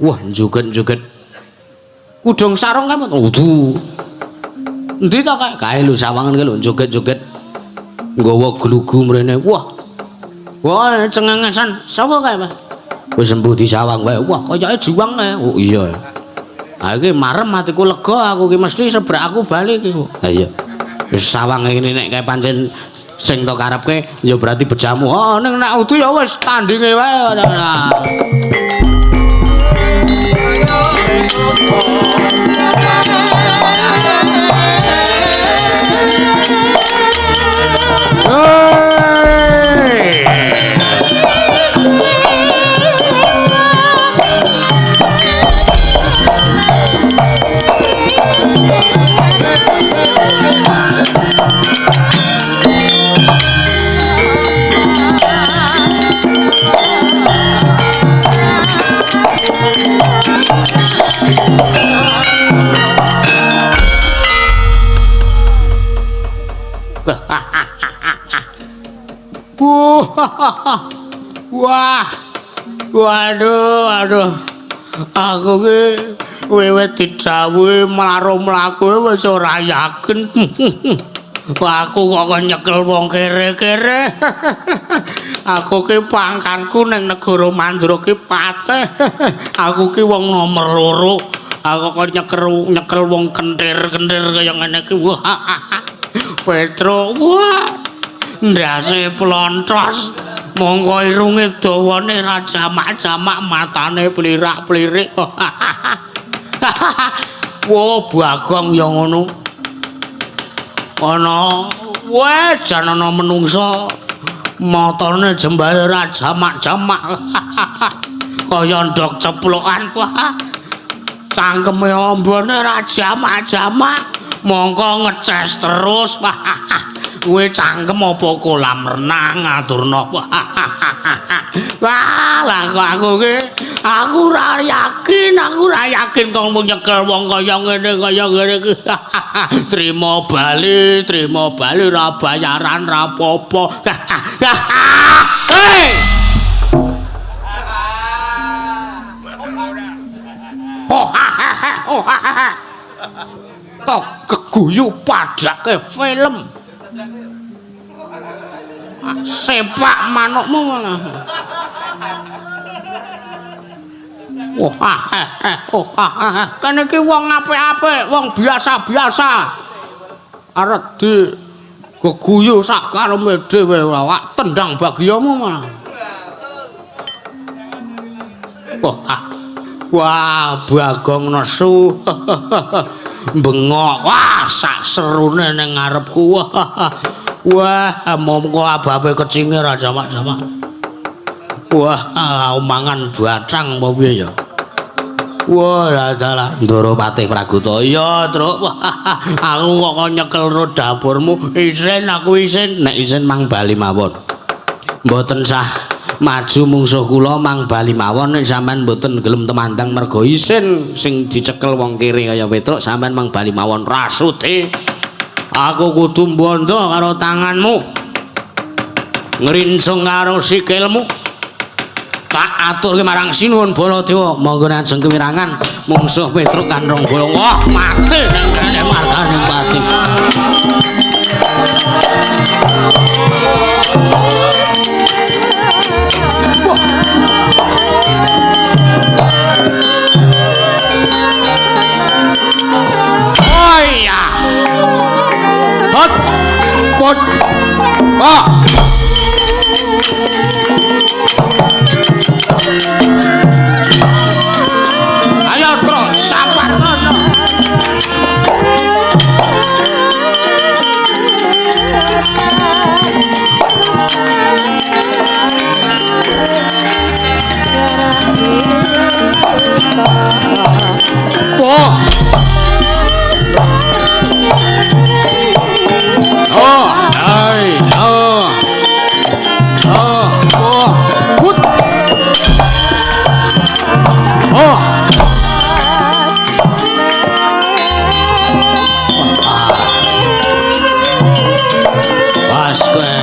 Speaker 1: Wah, joget-joget. Kudung sarung kae udu. Endi to kae? Kae lho sawangan kae lho joget-joget. Nggawa glugu mrene. Wah. Wah, cengengesan. Sapa kae, Mas? Wis embuh disawang wae. Wah, kayake juang kae. Oh iya. Ha iki marem atiku lega aku ki mesti sebrak aku bali iki. Ha iya. Wis sawang ngene nek kae pancen sing to karepke ya berarti bejamu. Oh ning nek udu ya wis tandinge wae. Wah, waduh, waduh, aku ki wiwit didhawuhi mlaru mlaku wis ora yakin. Aku kok nyekel wong kere-kere. Aku ki pangkatku ning negara Mandura ki patih. Aku ki wong nomor loro. Aku kok nyekel wong kentir-kentir kaya ngene iki. Wah, Petro, wah, ndase plontos. Mongko irunge dawane ra jamak-jamak, matane plirak-plirik. Wah, Bagong ya ngono. Ana weh jan ana menungsa matane jembare ra jamak-jamak. Kaya ndok ceplokan. Cangkeme ambane ra jamak-jamak, mongko ngeces terus. Kowe cangkem apa kolam renang aturna. Wah, lah kok aku ki aku ora yakin, aku ora yakin kok nyekel wong kaya ngene iki. Trimo bali ora bayaran ra apa-apa. Hei. Oh ha ha oh ha ha. Tok keguyu padake film. Sepak manukmu malah. Wah, oh, kene iki wong apik-apik, wong biasa-biasa. Arep di geguyu sak karepe dhewe ora tendang bagiamu malah. Wah, wah, Bagong nesu. Bengok, wah, sak serune ning ngarepku. Wah, mongko ababe kecinge ra jamak-jamak. Wah, mangan batang apa piye ya? Wah, dalah Ndara Patih Praguta. Iya, Truk. Wah, aku kok nyekel ro dapurmu. Isin aku isin. Nek isin mang bali mawon. Mboten sah maju mungsuh kula mang bali mawon nek sampean mboten gelem temandang mergo isin sing dicekel wong kere kaya Petruk sampean mang bali mawon rasuti. Aku kudu mbondo karo tanganmu. Ngrinsung karo sikilmu. Tak aturke marang Sinuwun Baladewa, monggo ajeng kewirangan mungsuh Petruk kan rong bolong. Wah, mati nang kene margane pati. Oh iya. Hot. Pot. Oh. Ayo terus sabar ngono. Oh. Oh, ai, oh. Oh, oh. Hut. Oh. Pas kowe.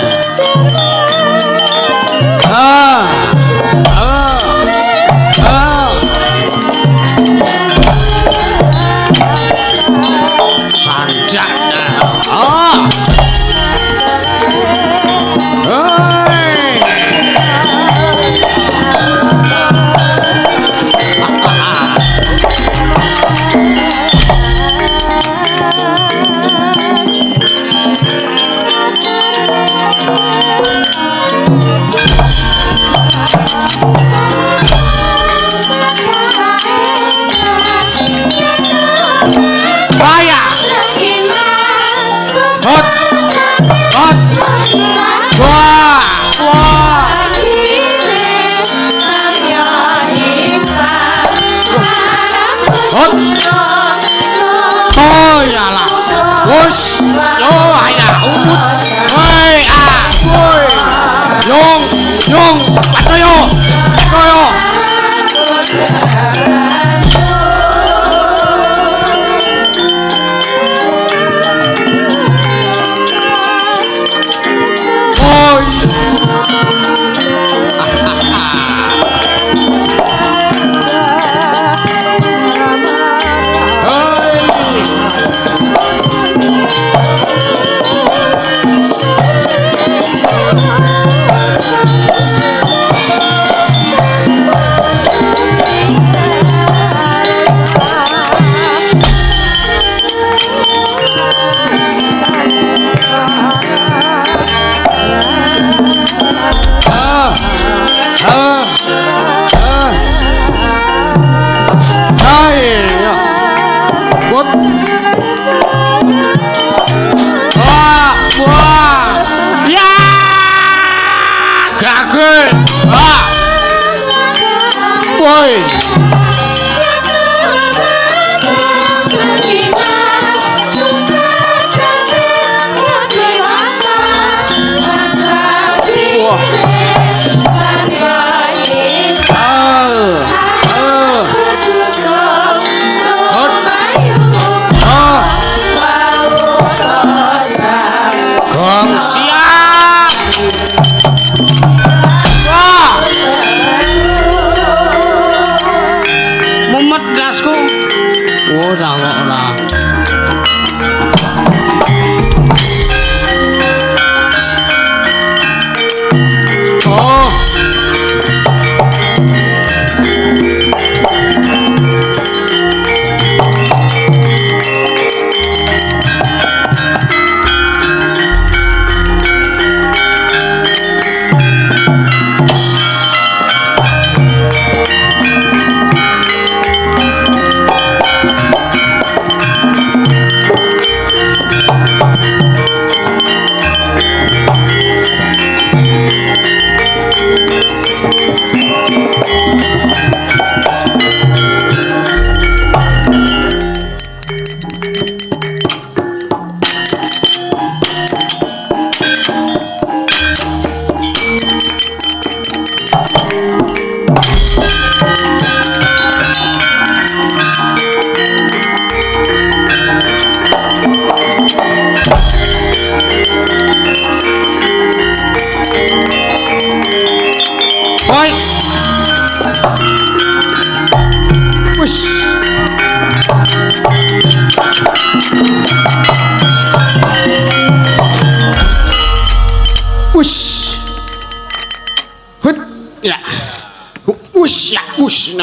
Speaker 1: Yung, yung, Patoyo. Patoyo. Oi.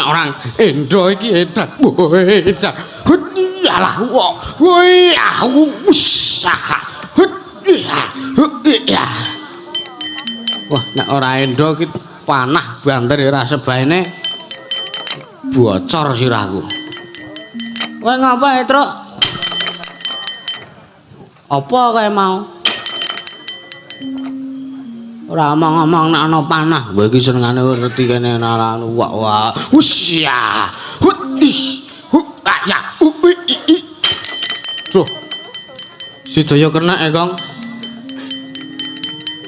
Speaker 1: Orang endo iki edan. Edan. Hut yalah wah. Wah, wus. Hut ya. Hut ya. Wah, nek ora endo iki panah banter ora sebaene bocor sirahku. Kowe ngapa, Truk? Apa kae mau? Ora omong-omong nek ana panah. Kowe iki senengane ngerti kene ana wah wah. Wus ya. Hut ih. Hut ya. U i i. Duh. Sidaya kena e, Kong.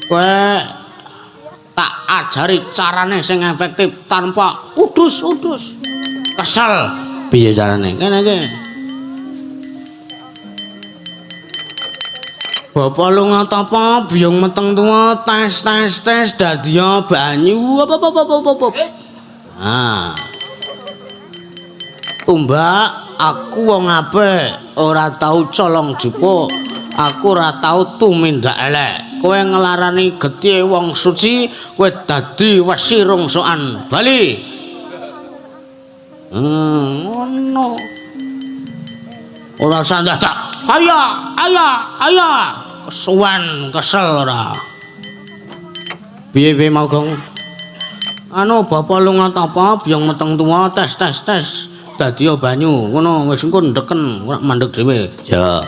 Speaker 1: Kowe tak ajari carane sing efektif tanpa udus-udus. Kesel. Piye carane? Kene iki. Bapak lunga tapa biyung meteng tuwa tes tes tes dadiya banyu apa apa apa apa. Ah. Tumbak aku wong apik, ora tau colong jupuk, aku ora tau tumindak elek. Kowe nglarani getih wong suci, kowe dadi wesi rungsukan bali. Ngono. Ora sandah tak. Ayo, ayo, ayo. Kesuwen, kesel ora. Piye-piye mau, Gong? Anu bapak lunga tapa biyung meteng tuwa tes tes tes dadi banyu. Ngono wis engko ndeken, ora mandeg dhewe. Ya.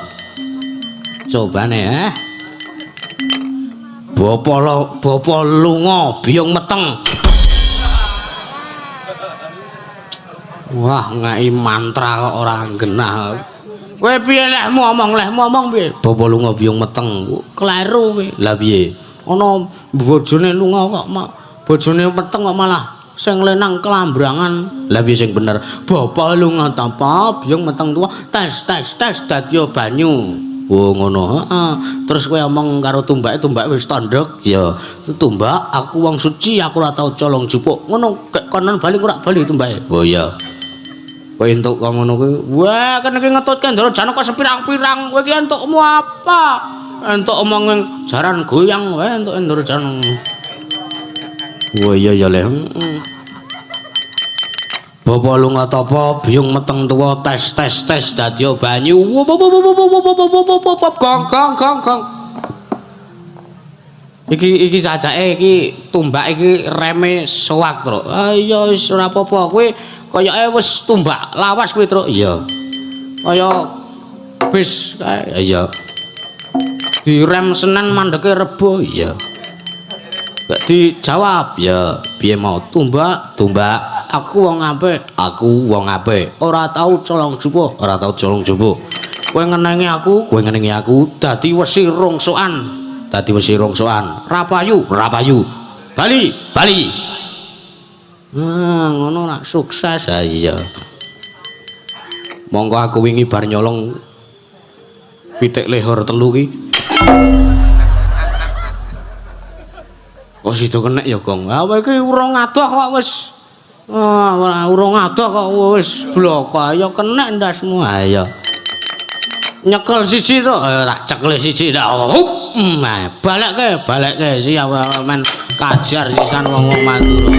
Speaker 1: Cobane, eh. Bapak lunga biyung meteng. Wah, ngeki mantra kok ora genah. Kowe piye lehmu omong piye? Bapak lunga biyung meteng. Kleru kowe. Lah piye? Ana bojone lunga kok bojone meteng kok malah sing lenang kelambrangan. Lah piye sing bener? Bapak lunga tapa, biyung meteng tuwa, tes tes tes dadi banyu. Oh ngono, heeh. Terus kowe omong karo tumbake, tumbake wis tandhek. Ya, tumbak aku wong suci, aku ora tau colong jupuk. Ngono konon bali ora bali tumbake. Oh iya. Kowe entuk kok ngono kuwi. Wah, kene iki ngetutke Ndara Janaka sepirang-pirang. Kowe iki entukmu apa? Entuk omongin jaran goyang wae entuk Ndara Janaka. Wah iya ya le. Bapak lunga tapa biyung meteng tuwa tes tes tes dadi banyu. Gong gong gong gong. Iki iki cacake iki tumbak iki reme sowak, Truk. Ah iya wis ora apa-apa. Kowe kayake wis tumbak lawas kowe, Truk. Iya. Kaya bis kae. Iya. Direm Senen mandeke Rebo. Iya. Gak dijawab. Ya, piye mau tumbak, tumbak. Aku wong apik, aku wong apik. Ora tau colong jupuk, ora tau colong jupuk. Kowe ngenengi aku, kowe ngenengi aku dadi wesi rongsokan. Dadi wesi rongsokan. Ra payu, ra payu. Bali, bali. Ah, ngono nak sukses. Ha iya. Monggo aku wingi bar nyolong pitik lehor telu ki. Kok sida kenek ya, Gong. Ha kowe iki urung adoh kok wis. Ah, ora urung adoh kok wis bloko. Ya kenek ndasmu. Ha iya. Nyekel siji to, tak cekle siji tak. Hup. Balekke, balekke siap men kajar sisan wong-wong Madura.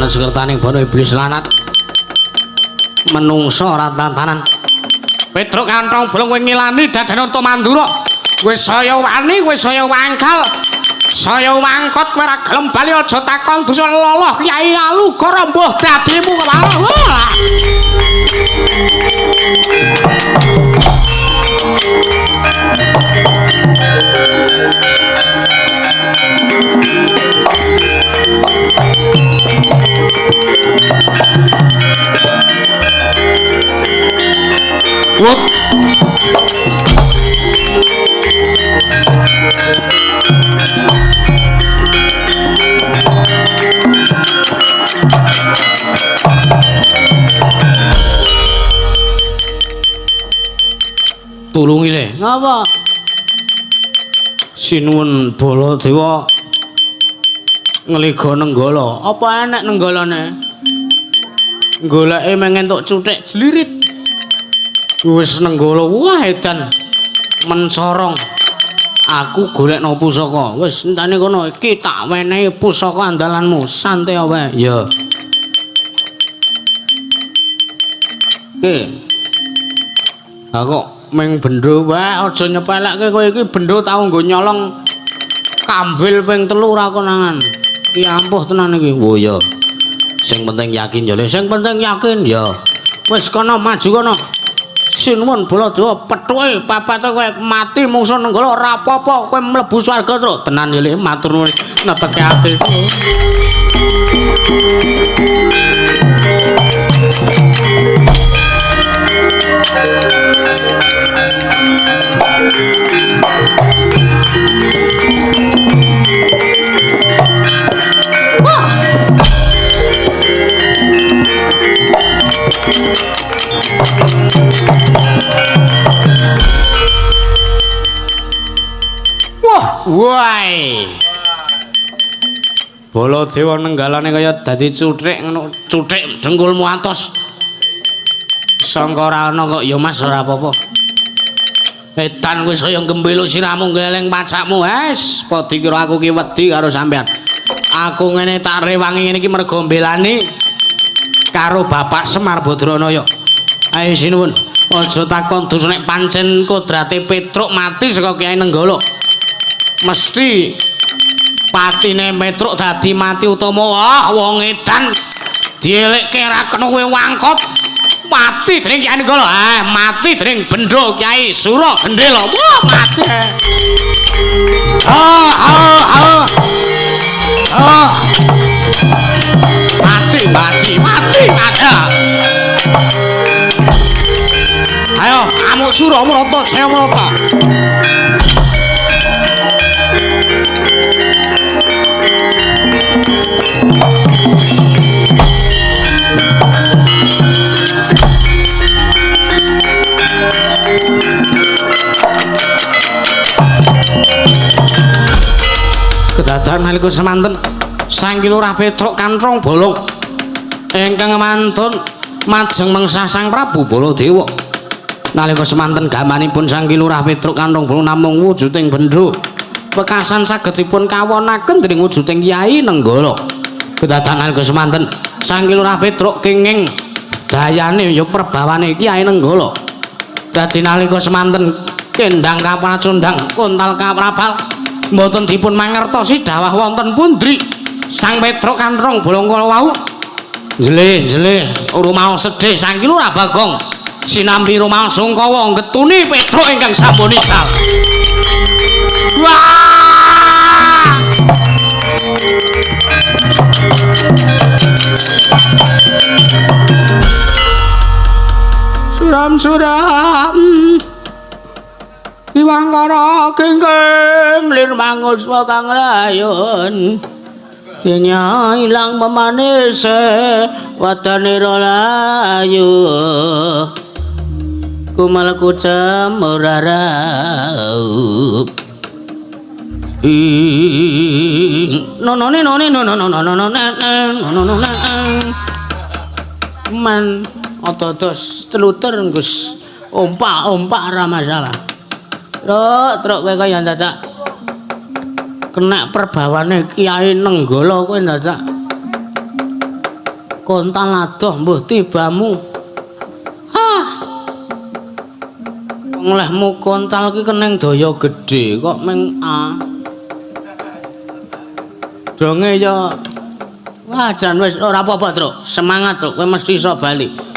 Speaker 1: Sekertaning bono iblis lanat menungso ora tantanan. Petruk kantong bolong kowe ngilani dadane unta Mandura. Kowe saya wani, kowe saya wangkal, saya wangkot, kowe ora gelem bali aja takon dosa loloh Kyai Alugoro mbuh dadimu kepala. Wup. Tulungi le. Ngapa? Sinuwun Baladewa ngliga nenggala. Apa enek nenggalane? Goleke meng entuk cuthik jlirit. Wis nenggala, wah edan mencorong. Aku golekno pusaka. Wis entane kono iki tak wenehi pusaka andalanmu. Santai wae. Ya. Oke. Ha kok meng bendho wae aja nyepelekke kowe iki bendho tau nggo nyolong kambil ping 3 ora konangan. Iki ampuh tenan iki. Oh iya. Sing penting yakin ya, Le. Sing penting yakin ya. Wis kono maju kono. Sinuwun Baladewa pethuke papate kowe mati mungsuh Nenggala ora apa-apa kowe mlebu swarga truk. Tenan ya Lek, matur nuwun neteke atiku. Wah, wai. Baladewa nenggalane kaya dadi cuthik ngono, cuthik dengkulmu atos. Sangka ora ana kok ya Mas ora apa-apa. Edan kowe saya gembelo sirahmu gleleng pacakmu. Wes, apa dikira aku ki wedi karo sampean. Aku ngene tak rewangi ngene iki mergo mbelani karo Bapak Semar Badranaya. Ayo sinuwun, aja takon dosa nek pancen kodrate Petruk mati saka Kyai Nenggala. Mesti patine Petruk dadi mati utama. Wah, wong edan dielekke ra kena kowe wangkot. Mati dening Kyai Nenggala. Ah, mati dening bendho Kyai Sura Gendela. Wah, mati. Ah, ah, ah. Ah. Mati, mati, mati, mati. Ayo, amuk Sura mrata, saya mrata. Kedadan nalika semanten Sang Ki Lurah Petruk Kanthong Bolong ingkang mantun majeng mengsah Sang Prabu Baladewa. Nalika semanten gamanipun Sang Ki Lurah Petruk Kanthong Bolong namung wujuding bendho wekasan saged dipun kawonaken dening wujuding Kyai Nenggala. Kedadan nalika semanten Sang Ki Lurah Petruk kenging dayane ya perbawane Kyai Nenggala. Dadi nalika semanten kendang kapracondang kontal kaprabal mboten dipun mangertosi dawah wonten pundri Sang Petruk Kanthong Bolong kala wau. Njelih-njelih rumaos sedih Sang Ki Lurah Bagong sinambi rumaos sungkawa getuni Petruk ingkang sampun ical. Wah! Suram-suram diwangkara kengkeng lir manguswa kang layon denya ilang memanise wadane layu kumal kucem ora raup no no no no no no no no no no no no man ototos teluter Gus ompak-ompak ora masalah. Truk, truk kowe kaya dadak kena perbawane Kyai Nenggala kowe dadak kontal adoh mbuh tibamu. Hah. Nglehmu kontal ki keneng daya gedhe kok meng A. Dronge ya wah jan wis ora apa-apa, Truk. Semangat, Truk. Kowe mesti iso bali.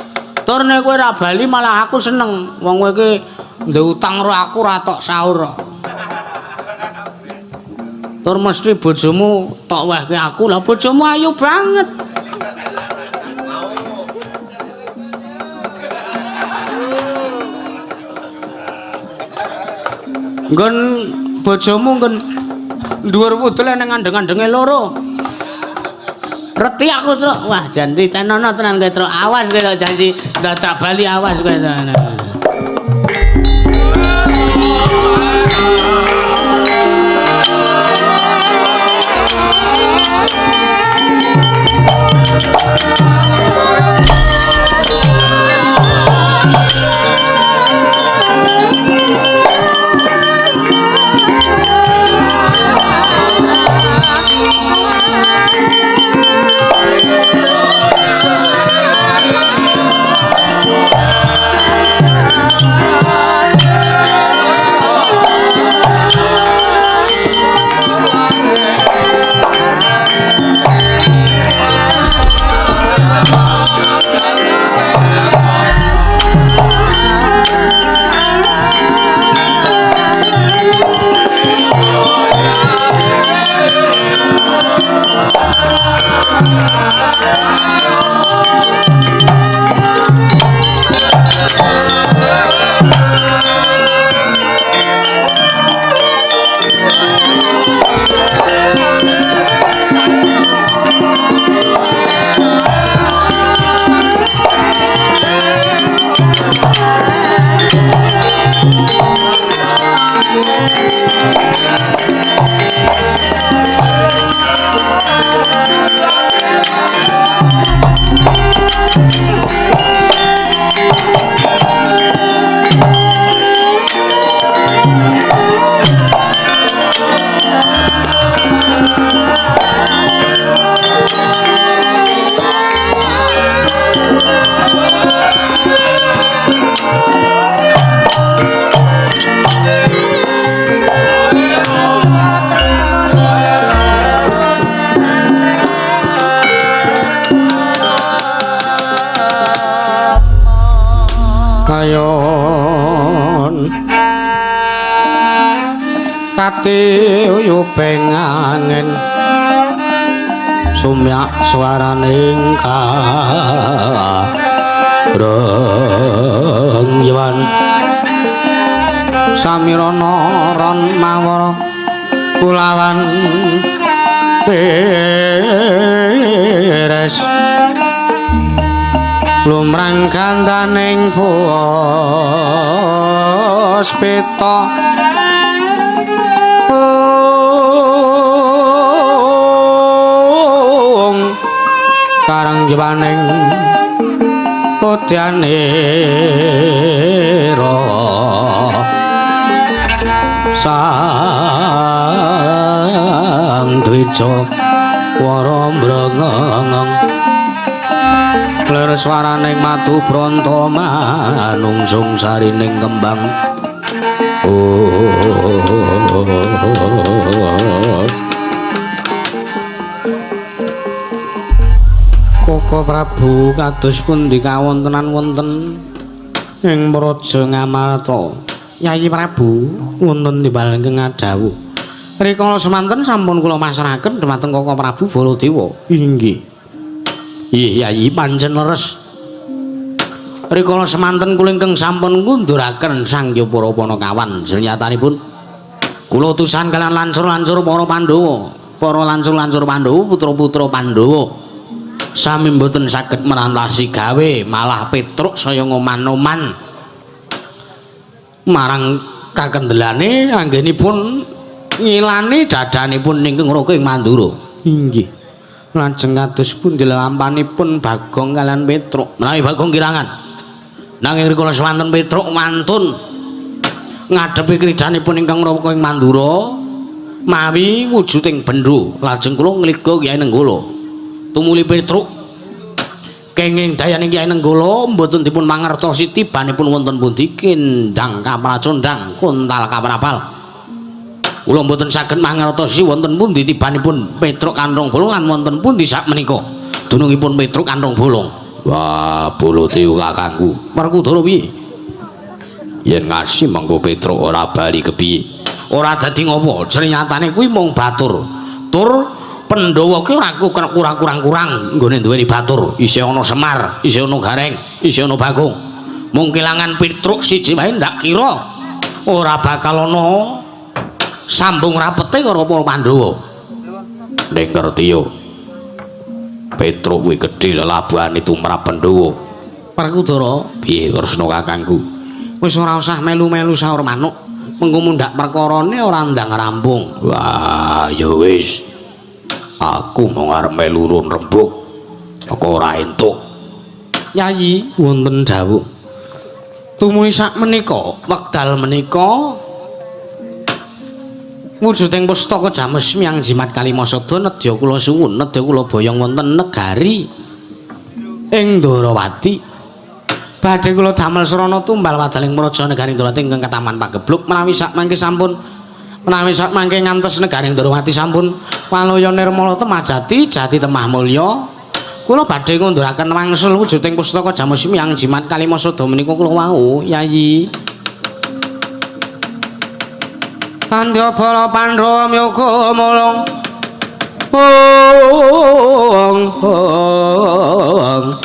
Speaker 1: Tur nek kowe ora bali malah aku seneng. Wong kowe iki ndek utang karo aku ora tok saur kok. Tur mesti bojomu tok wehke aku. Lah bojomu ayu banget. Nggon bojomu nggon dhuwur wudel nang andeng-andenge loro. Reti aku, Truk. Wah, jan titenono tenan kowe, Truk. Awas kowe tok janji dadak bali awas kowe tenan. Kayon katiyuping angin sumyak swaraning karengyan samirana ron mawara kulawan beres lumrang gandaning puspita ung karang jewaning udyanira sang dwija wara mrengeng lir swaraning madu bronto manungsung sarining kembang. Koko Prabu kados pundi kawontenan wonten ing Praja Ngamarta? Yayi Prabu wonten timbal ingkang ngadhawuh. Rikala semanten sampun kula masrahaken dhumateng Koko Prabu Baladewa. Inggih. Ih Yayi pancen leres. Rikala semanten kula ingkang sampun ngunduraken Sang Hyang para Panakawan. Senyatanipun kula utusan kalian lancur-lancur para Pandhawa, para lancur-lancur Pandhawa, putra-putra Pandhawa. Sami mboten saged merantasi gawe, malah Petruk saya ngoman-oman marang kakendelane anggenipun ngilani dadanipun ingkang raka ing Mandura. Inggih. Lajeng kados pundi lampanipun Bagong kalian Petruk? Menawi Bagong kirangan. Nanging rikala semanten Petruk wantun ngadepi kridanipun ingkang raka ing Mandura mawi wujuding bendho. Lajeng kula ngliga Kyai Nenggala. Tumuli Petruk kenging dayaning Kyai Nenggala mboten dipun mangertosi tibanipun wonten pundi kendang kapracondang kontal kaprapal. Kula mboten saged mangertosi wonten pundi tibanipun Petruk Kanthong Bolong lan wonten pundi sakmenika dunungipun Petruk Kanthong Bolong. Wah, Baladewa kakangku. Werkudara piye? Yen ngasi mengko Petruk ora bali kepiye? Ora dadi ngopo, cernyatane kuwi mung batur. Tur Pandhawa ki ora kurang-kurang nggone duweni batur. Isih ana Semar, isih ana Gareng, isih ana Bagong. Mung kelangan Petruk siji wae ndak kira ora bakal ana sambung rapete karo para Pandhawa. Ning ngerti yo. Petruk kuwi gedhe lelabuhane tumrap Pandhawa. Werkudara, piye Kresna kakangku? Wis ora usah melu-melu saur manuk. Mengko mundhak perkarane ora ndang rampung. Wah, ya wis. Aku mung arep melu urun rembug. Aku ora entuk. Yayi, wonten dawuh. Tumuli sak menika, wekdal menika wujuding pustaka jamus miang jimat kalimasada nedya kula suwun, nedya kula boyong wonten negari ing Ndorowati. Badhe kula damel srana tumbal wadaling praja negari Ndorowati ingkang ketaman pagebluk menawi sak mangke sampun menawi sak mangke ngantos negari Ndorowati sampun waloya nirmala temah jati jati temah mulya. Kula badhe ngunduraken wangsul wujuding pustaka jamus miang jimat kalimasada menika kula wau Yayi. Tandha bala Pandhawa myoga mulung ong ong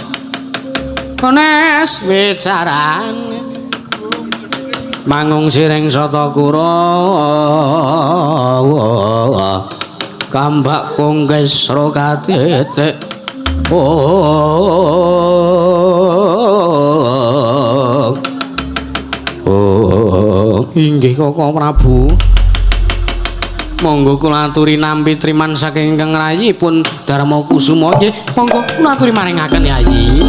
Speaker 1: kones wicaran mangung siring sata kurawa kambak kongkes rokatitik ong ong inggih Koko Prabu. Monggo kula aturi nampi triman saking ingkang rayipun Darma Kusuma. Nggih, monggo kula aturi maringaken Yayi.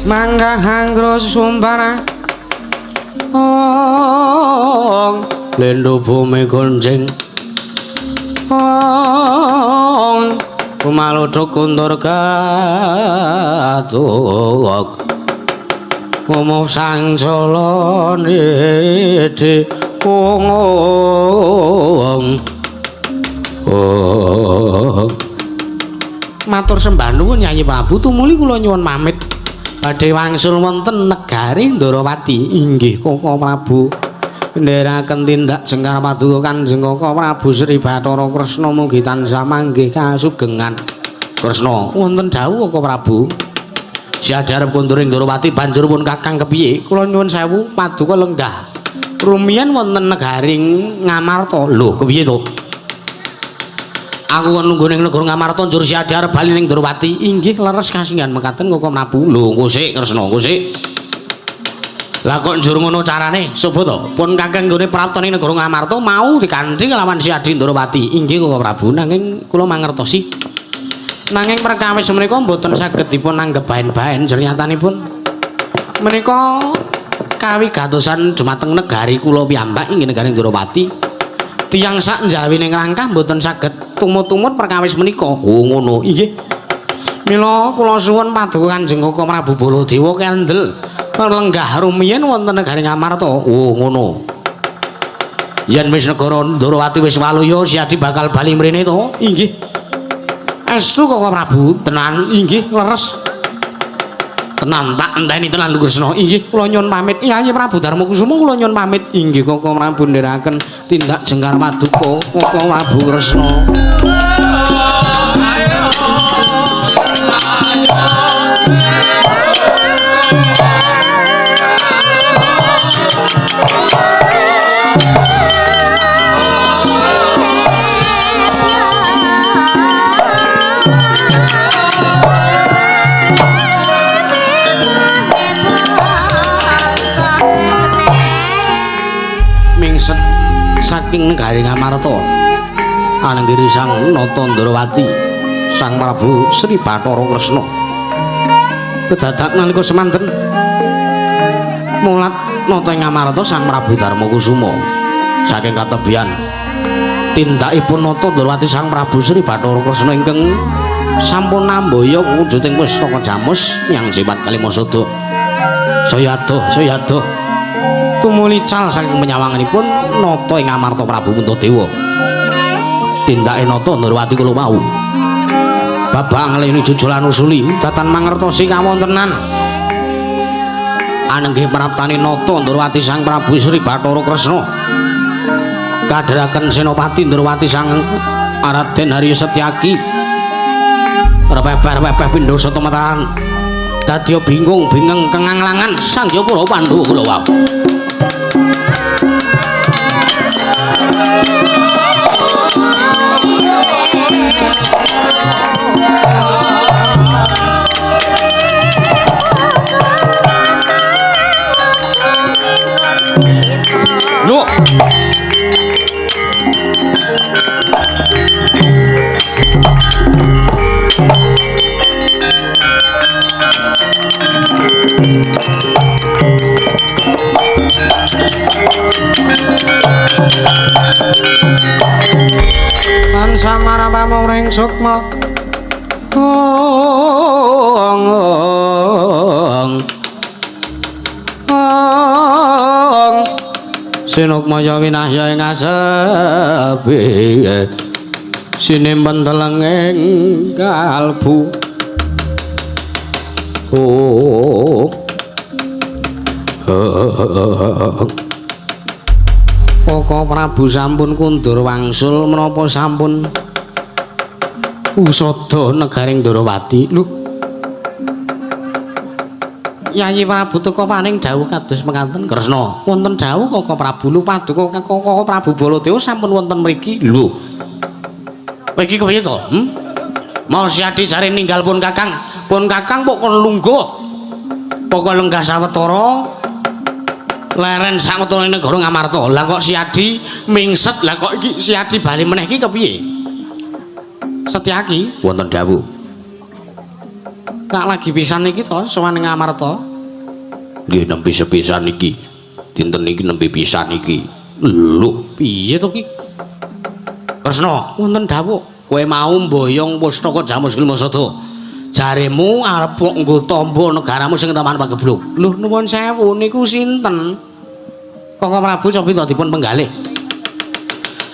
Speaker 1: Mangga hangro sumbara ong lendo bumi gonjing ong kumalodhok kundur katuk umup sancala nidhi ong ong. Matur sembah nuwun Yayi Prabu, tumuli kula nyuwun pamit badhe wangsul wonten negari Ndorowati. Inggih Koko Prabu, ndherekaken tindak jengkar paduka Kanjeng Koko Prabu Sri Bathara Kresna mugi tansah manggih kasugengan. Kresna, wonten dawuh Koko Prabu. Siade arep kondur ing Ndorowati banjur pun Kakang kepiye? Kula nyuwun sewu paduka lenggah rumiyin wonten negari Ngamarta. Lho, kepiye to? Aku kon nunggu ning negara Ngamarta njur siade arep bali ning Ndorowati. Inggih leres kasinggihan mekaten Koko Prabu. Lho, engko sik Kresna, engko sik. Lah kok njur ngono carane? Sapa to? Pun kakang nggone prapta ning negara Ngamarta mau dikanthi kelawan Siadi Ndorowati. Inggih Koko Prabu, nanging kula mangertosi. Nanging perkawis menika mboten saged dipun anggep baen-baen jernyatanipun. Menika kawigatosan dumateng negari kula piyambak inggih negari Ndorowati. Tiyang sak njawine ngrangkah mboten saged tumut-tumut perkawis menika. Oh ngono. Inggih. Mila kula suwun paduka Kanjeng Koko Prabu Baladewa kendel lenggah rumiyin wonten negari Ngamarta. Oh ngono. Yen wis negara Ndorowati wis waluya Siadi bakal bali mrene to? Inggih. Estu Koko Prabu, tenan inggih leres. Tenan tak enteni tenan Kresna. Inggih kula nyuwun pamit. Yayi Prabu Darma Kusuma kula nyuwun pamit. Inggih Koko Prabu ndherekaken tindak jengkar paduka Koko Prabu Kresna. Mingset saking negari Ngamarta anenggiri Sang Nata Ndorowati Sang Prabu Sri Bathara Kresna kedadak nalika semanten mulat nata ing Ngamarta Sang Prabu Darma Kusuma saking katebian tindakipun Nata Ndorowati Sang Prabu Sri Bathara Kresna ingkang sampun namboyong wujuding pustaka jamus yang sifat kalimasada saya adoh saya adoh tumuli cal saking penyawanganipun nata ing Ngamarta Prabu Puntadewa. Tindake nata Ndorowati kula wau babak ngleni jujulan usuli datan mangertosi kawontenan anenggih praptane nata Ndorowati Sang Prabu Sri Bathara Kresna kadheraken Senopati Ndorowati Sang Raden Harya Setyaki repeper-repeh pindha sata mataran dadya bingung bingeng kenganglangan Sang Hyang Para Pandhawa kula wau. Lho. Lan samara pamring sukma ong ong ong sinukmaya winahya ing asepi Sinimpen telenging kalbu. Oh. Koko Prabu sampun kundur wangsul menapa sampun usada negaring Ndorowati. Lho. Yayi Prabu teka paring dawuh kados mekaten Kresna. Wonten dawuh Koko Prabu lho paduka Koko Prabu Baladewa sampun wonten mriki. Lho. Kowe iki kepiye to? Mau Siadi jare ninggal pun Kakang. Pun Kakang pok kon lungguh. Pokok lenggah sawetara leren sawetara negara Ngamarta. Lah kok Siadi mingset, lah kok iki Siadi bali meneh iki kepiye? Setyaki wonten dawuh. Rak lagi pisan iki to sowan ing Ngamarta. Nggih nembe sepisan iki. Dinten iki nembe pisan iki. Lho, piye to ki? Kresna, wonten dawuh. Kowe mau mboyong pustaka Jamus Klimasada. Jaremu arep kok nggo tamba negaramu sing Taman Pagebluk. Lho, nuwun sewu niku sinten? Koko Prabu cobi to dipun penggalih.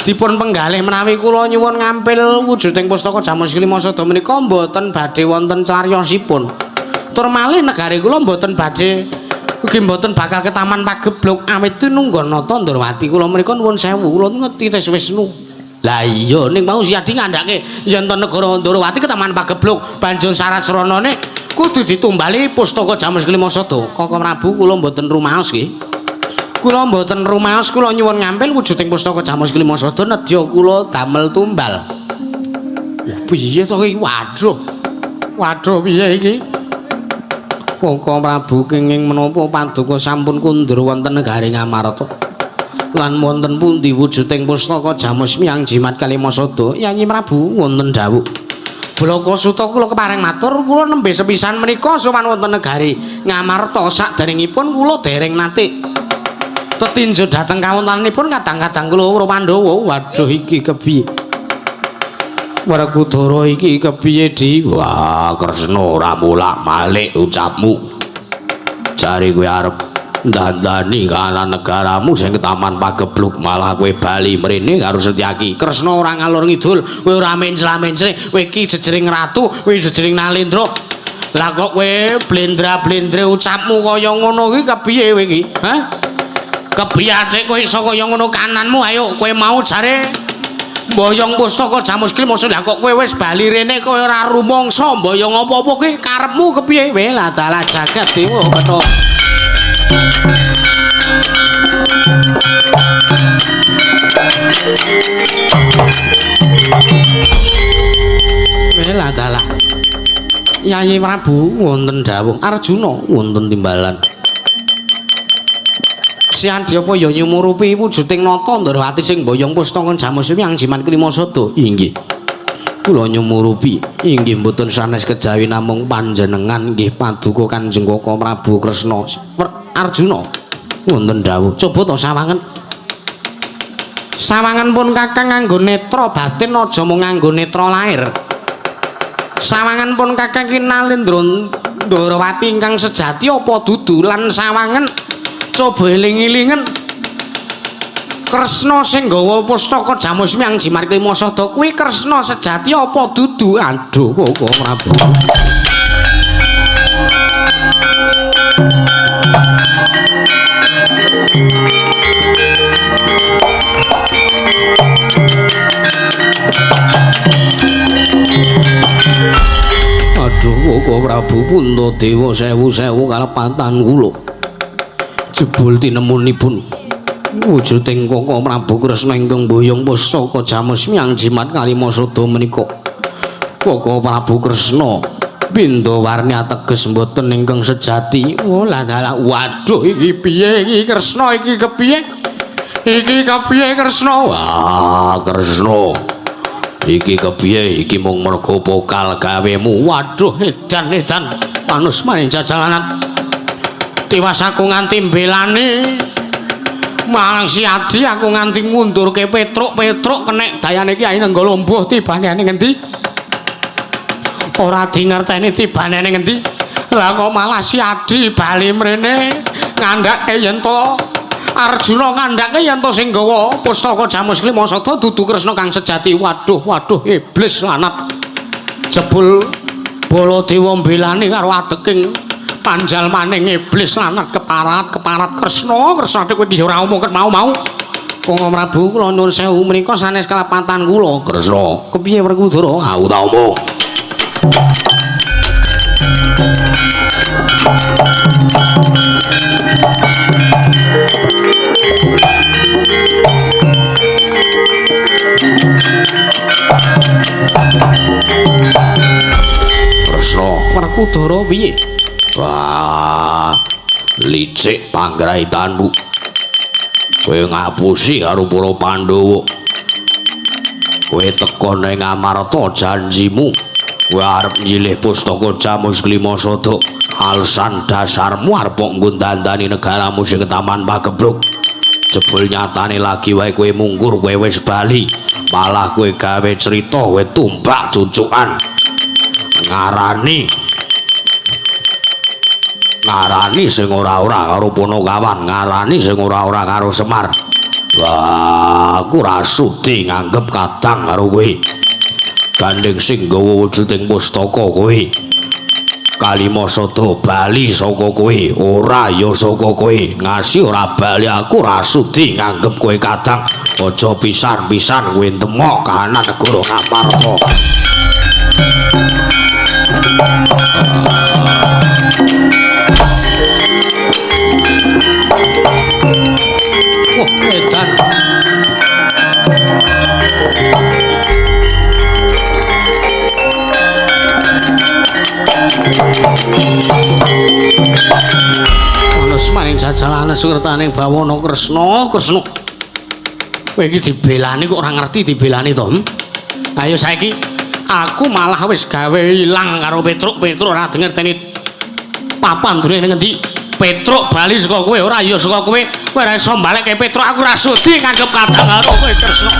Speaker 1: Dipun penggalih menawi kula nyuwun ngampil wujuding pustaka Jamus Klimasada menika mboten badhe wonten cariyosipun. Tur malih negari kula mboten badhe ugi mboten bakal ke Taman Pagebluk awit tinungga nata Ndorowati kula menika nuwun sewu kula ngerti tes Wisnu. Lah iya ning mau Siadi ngandhake yen to negara Ndorowati ke Taman Pagebluk banjur syarat sranane kudu ditumbali pustaka Jamus Klimasada. Koko Prabu kula mboten rumaos nggih. Kula mboten rumaos kula nyuwun ngampil wujuding pustaka Jamus Klimasada nedya kula damel tumbal. Wah piye to iki? Waduh. Waduh piye iki? Koko Prabu kenging menapa paduka sampun kundur wonten negari Ngamarta. Lan wonten pundi wujuding pustaka Jamus Miang Jimat Kalimasada? Yayi Prabu wonten dawuh. Blaka Suta kula kepareng matur kula nembe sepisan menika sowan wonten negari Ngamarta saderengipun kula dereng nate tetinju dhateng kawontenanipun kadang-kadang kula weruh Pandhawa. Waduh iki kepiye? Werkudara iki kepiye Di? Wah, Kresna ora mulak-malik ucapmu. Jare kowe arep ndandani kahanan negaramu sing Taman Pagebluk malah kowe bali mrene karo Setyaki. Kresna ora ngalor ngidul, kowe ora mencla-mencle, kowe iki jejering ratu, kowe jejering Nalendra. Lah kok kowe blendra-blendre ucapmu kaya ngono iki kepiye kowe iki? Hah? Kepiye atik kowe iso kaya ngono kananmu? Ayo kowe mau jare mboyong pustaka Jamus Klimasada. Lah kok kowe wis bali rene kowe ora rumangsa mboyong apa-apa kuwi karepmu kepiye? Weh lah dalah jagat dewa petha. Weh lah dalah. Yayi Prabu wonten dawuh Arjuna wonten timbalan. Siadi apa ya nyumurupi wujuding nata Ndorowati sing mboyong pustaka Jamus Miang Jimat Klimasada? Inggih. Kula nyumurupi inggih mboten sanes kejawi namung panjenengan nggih paduka Kanjeng Koko Prabu Kresna Arjuna wonten dawuh. Coba to sawangen. Sawangen pun Kakang nganggo netra batin aja mung nganggo netra lair. Sawangen pun Kakang ki Nalendra Ndorowati ingkang sejati apa dudu lan sawangen coba eling-elingen Kresna sing nggawa pustaka Jamus Miang Jimat Klimasada kuwi Kresna sejati apa dudu? Aduh Koko Prabu. Aduh Koko Prabu Puntadewa sewu-sewu kalepatan kula. Jebul tinemunipun wujuding Koko Prabu Kresna ingkang mboyong pustaka Jamus Miang Jimat Kalimasada menika. Koko Prabu Kresna pindha warni ateges mboten ingkang sejati. Oh lah dalah waduh iki piye iki Kresna iki kepiye? Iki kepiye Kresna? Wah Kresna iki kepiye iki mung mergo pokal gawemu. Waduh edan edan panus maring jajalanan. Tiwas aku nganti mbelani marang Siadi aku nganti ngundurke Petruk-Petruk kenek dayane Kyai Nenggala mbuh tibane ning ngendi? Ora dingerteni tibane ning ngendi? Lah kok malah Siadi bali mrene ngandhake yen to Arjuna ngandhake yen to sing gawa pustaka Jamus Klima Sada dudu Kresna kang sejati. Waduh, waduh, iblis lanat. Jebul Baladewa mbelani karo adeking panjalmaning iblis lanat keparat, keparat Kresna, Kresna kowe iki ora omong ket mau-mau. Kang Prabu kula nyuwun sewu menika sanes kelepatan kula. Kresna, kepiye Werkudara? Aku ta omong. Kresna, Werkudara piye? Wah, licik panggraitanmu. Kowe ngapusi karo para Pandhawa. Kowe teka ning Amarta janjimu. Kowe arep nyilih pustaka Jamus Klima Sada. Alasan dasarmu arep nggo dandani negaramu sing ketaman pagebluk. Jebul nyatane lagi wae kowe mungkur, kowe wis bali. Malah kowe gawe cerita kowe tumbak cucukan. Ngarani ngarani sing ora-ora karo Punakawan, ngarani sing ora-ora karo Semar. Wah, aku ora sudi nganggep kadang karo kowe. Gandeng sing nggawa wujuding pustaka kowe. Kalima Sada bali saka kowe, ora ya saka kowe. Ngasi ora bali aku ora sudi nganggep kowe kadang. Aja pisan-pisan kowe ndemok kahanan negara Ngamarta. Wah, edan. Ana semaning jajalane sukertaning bawana Kresna, Kresna. Kowe iki dibelani kok ora ngerti dibelani to? Ayo saiki aku malah wis gawe ilang karo Petruk, Petruk ora ngerteni papan durene ning ngendi. Petruk bali saka kowe ora ya saka kowe. Kowe ora iso balekke Petruk, aku ora sudi nganggep kadang karo kowe Kresna.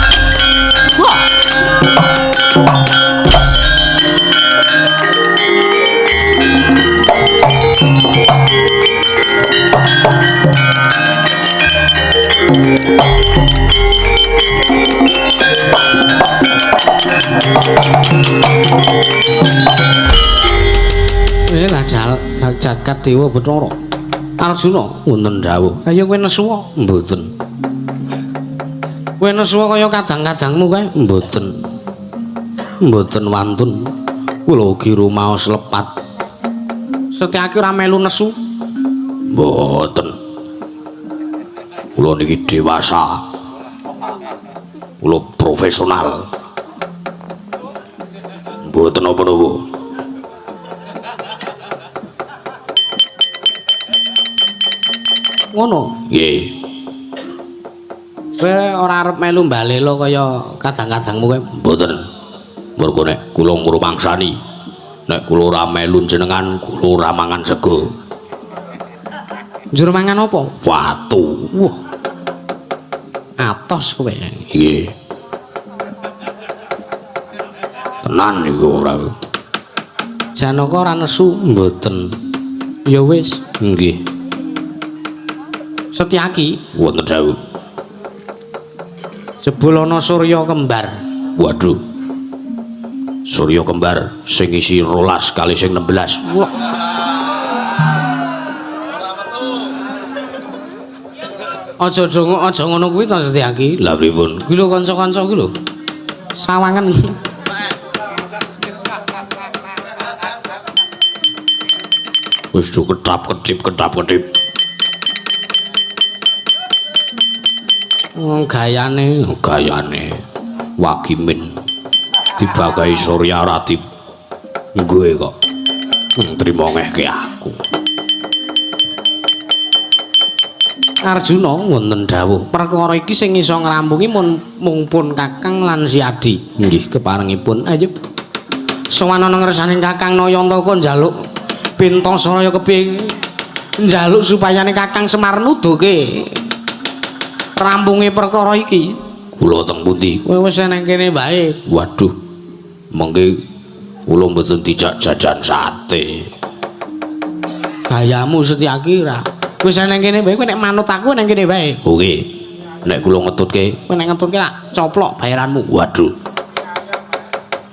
Speaker 1: Wah. Lah jagat Dewa Bathara. Arjuna wonten dawuh. Ayo kowe nesu mboten. Kowe nesu kaya kadang-kadangmu kae mboten. Mboten wantun. Kula ugi rumaos lepat. Setyaki ora melu nesu. Mboten. Kula niki dewasa. Kula profesional. Mboten napa-napa. Ngono. Nggih. Kowe ora arep melu mbalela kaya kadang-kadangmu kowe? Mboten. Mergo nek kula ngrumangsani, nek kula ora melu jenengan, kula ora mangan sego. Njur mangan apa? Watu. Wah. Atos kowe. Nggih. Tenan niku ora. Janaka ora nesu? Mboten. Ya wis, nggih. Setyaki wonten dawuh. Jebul ana surya kembar. Waduh. Surya kembar sing isi 12 kali sing 16. Wah. Aja dongo, aja ngono kuwi to Setyaki. Lah pripun? Kuwi lho kanca-kanca kuwi lho. Sawangan. Wis do ketap-ketip ketap-ketip. Wong gayane, gayane Wagimin dibagai Surya Ratip. Nggoe kok trimo ngehke aku. Arjuna wonten dawuh, perkara iki sing iso ngrampungi mung pun Kakang lan si Adi. Nggih, keparengipun. Ayo. Sowan ana ngersaning Kakang Nayantaka njaluk pintasaraya kepiye? Njaluk supayane Kakang Semar nuduhke rampunge perkara iki. Kula teng pundi? Kowe wis nang kene wae. Waduh. Mengke kula mboten dijak jajan sate. Gayamu Setyaki ora. Wis nang kene wae kowe nek manut aku nang kene wae. Oke. Nek kula ngetutke, kowe nek ngetutke tak coplok bayaranmu. Waduh.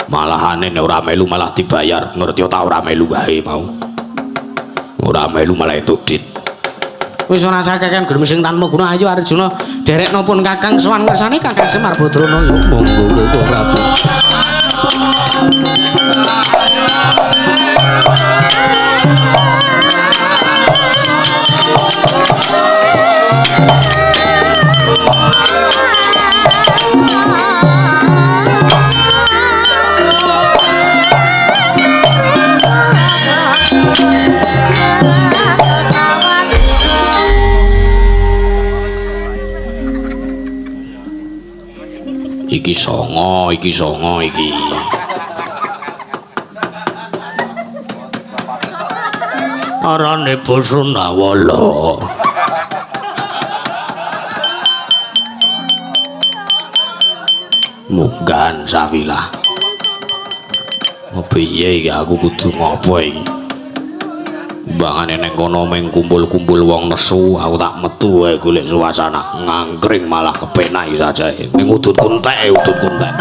Speaker 1: Malahane nek ora melu malah dibayar. Ngerti ta ora melu wae mau. Ora melu malah entuk dit. Wis ora sakeken gerem sing tanpa guna. Ayo Arjuna derekno pun Kakang sowan ngersane Kakang Semar Badrana. Ya monggo monggo Prabu. Iki songo, iki songo iki. Arane basa Nawala. Munggan sawilah. Piye iki aku kudu ngopo iki? Mbangane ning kono mung kumpul-kumpul wong nesu, aku tak metu wae golek suasana. Ngangkring malah kepenak iki sajae. Ning udutku entek, udutku entek.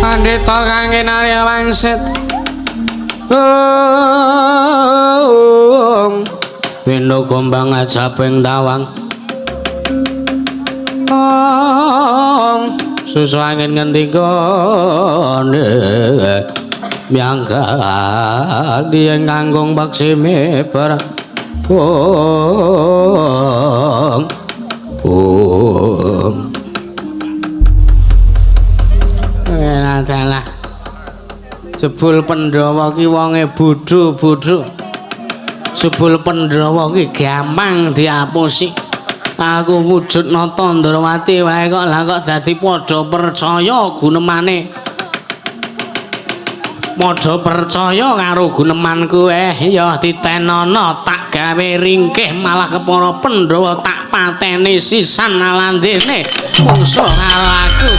Speaker 1: Pandhita kang kinarya wangsit. Ong Weno gombang ajaping tawang. Ong susu angin ngendikane miyanggali ing kangkung paksi miber. Ong Ong Adalah jebul Pandhawa ki wonge bodho-bodho. Jebul Pandhawa ki gampang diapusi. Aku wujud nata Ndrawati wae kok lah kok dadi padha percaya gunemane. Padha percaya karo gunemanku ya ditenono tak gawe ringkih malah kepara Pandhawa tak pateni sisan alandene mungsuh karo aku.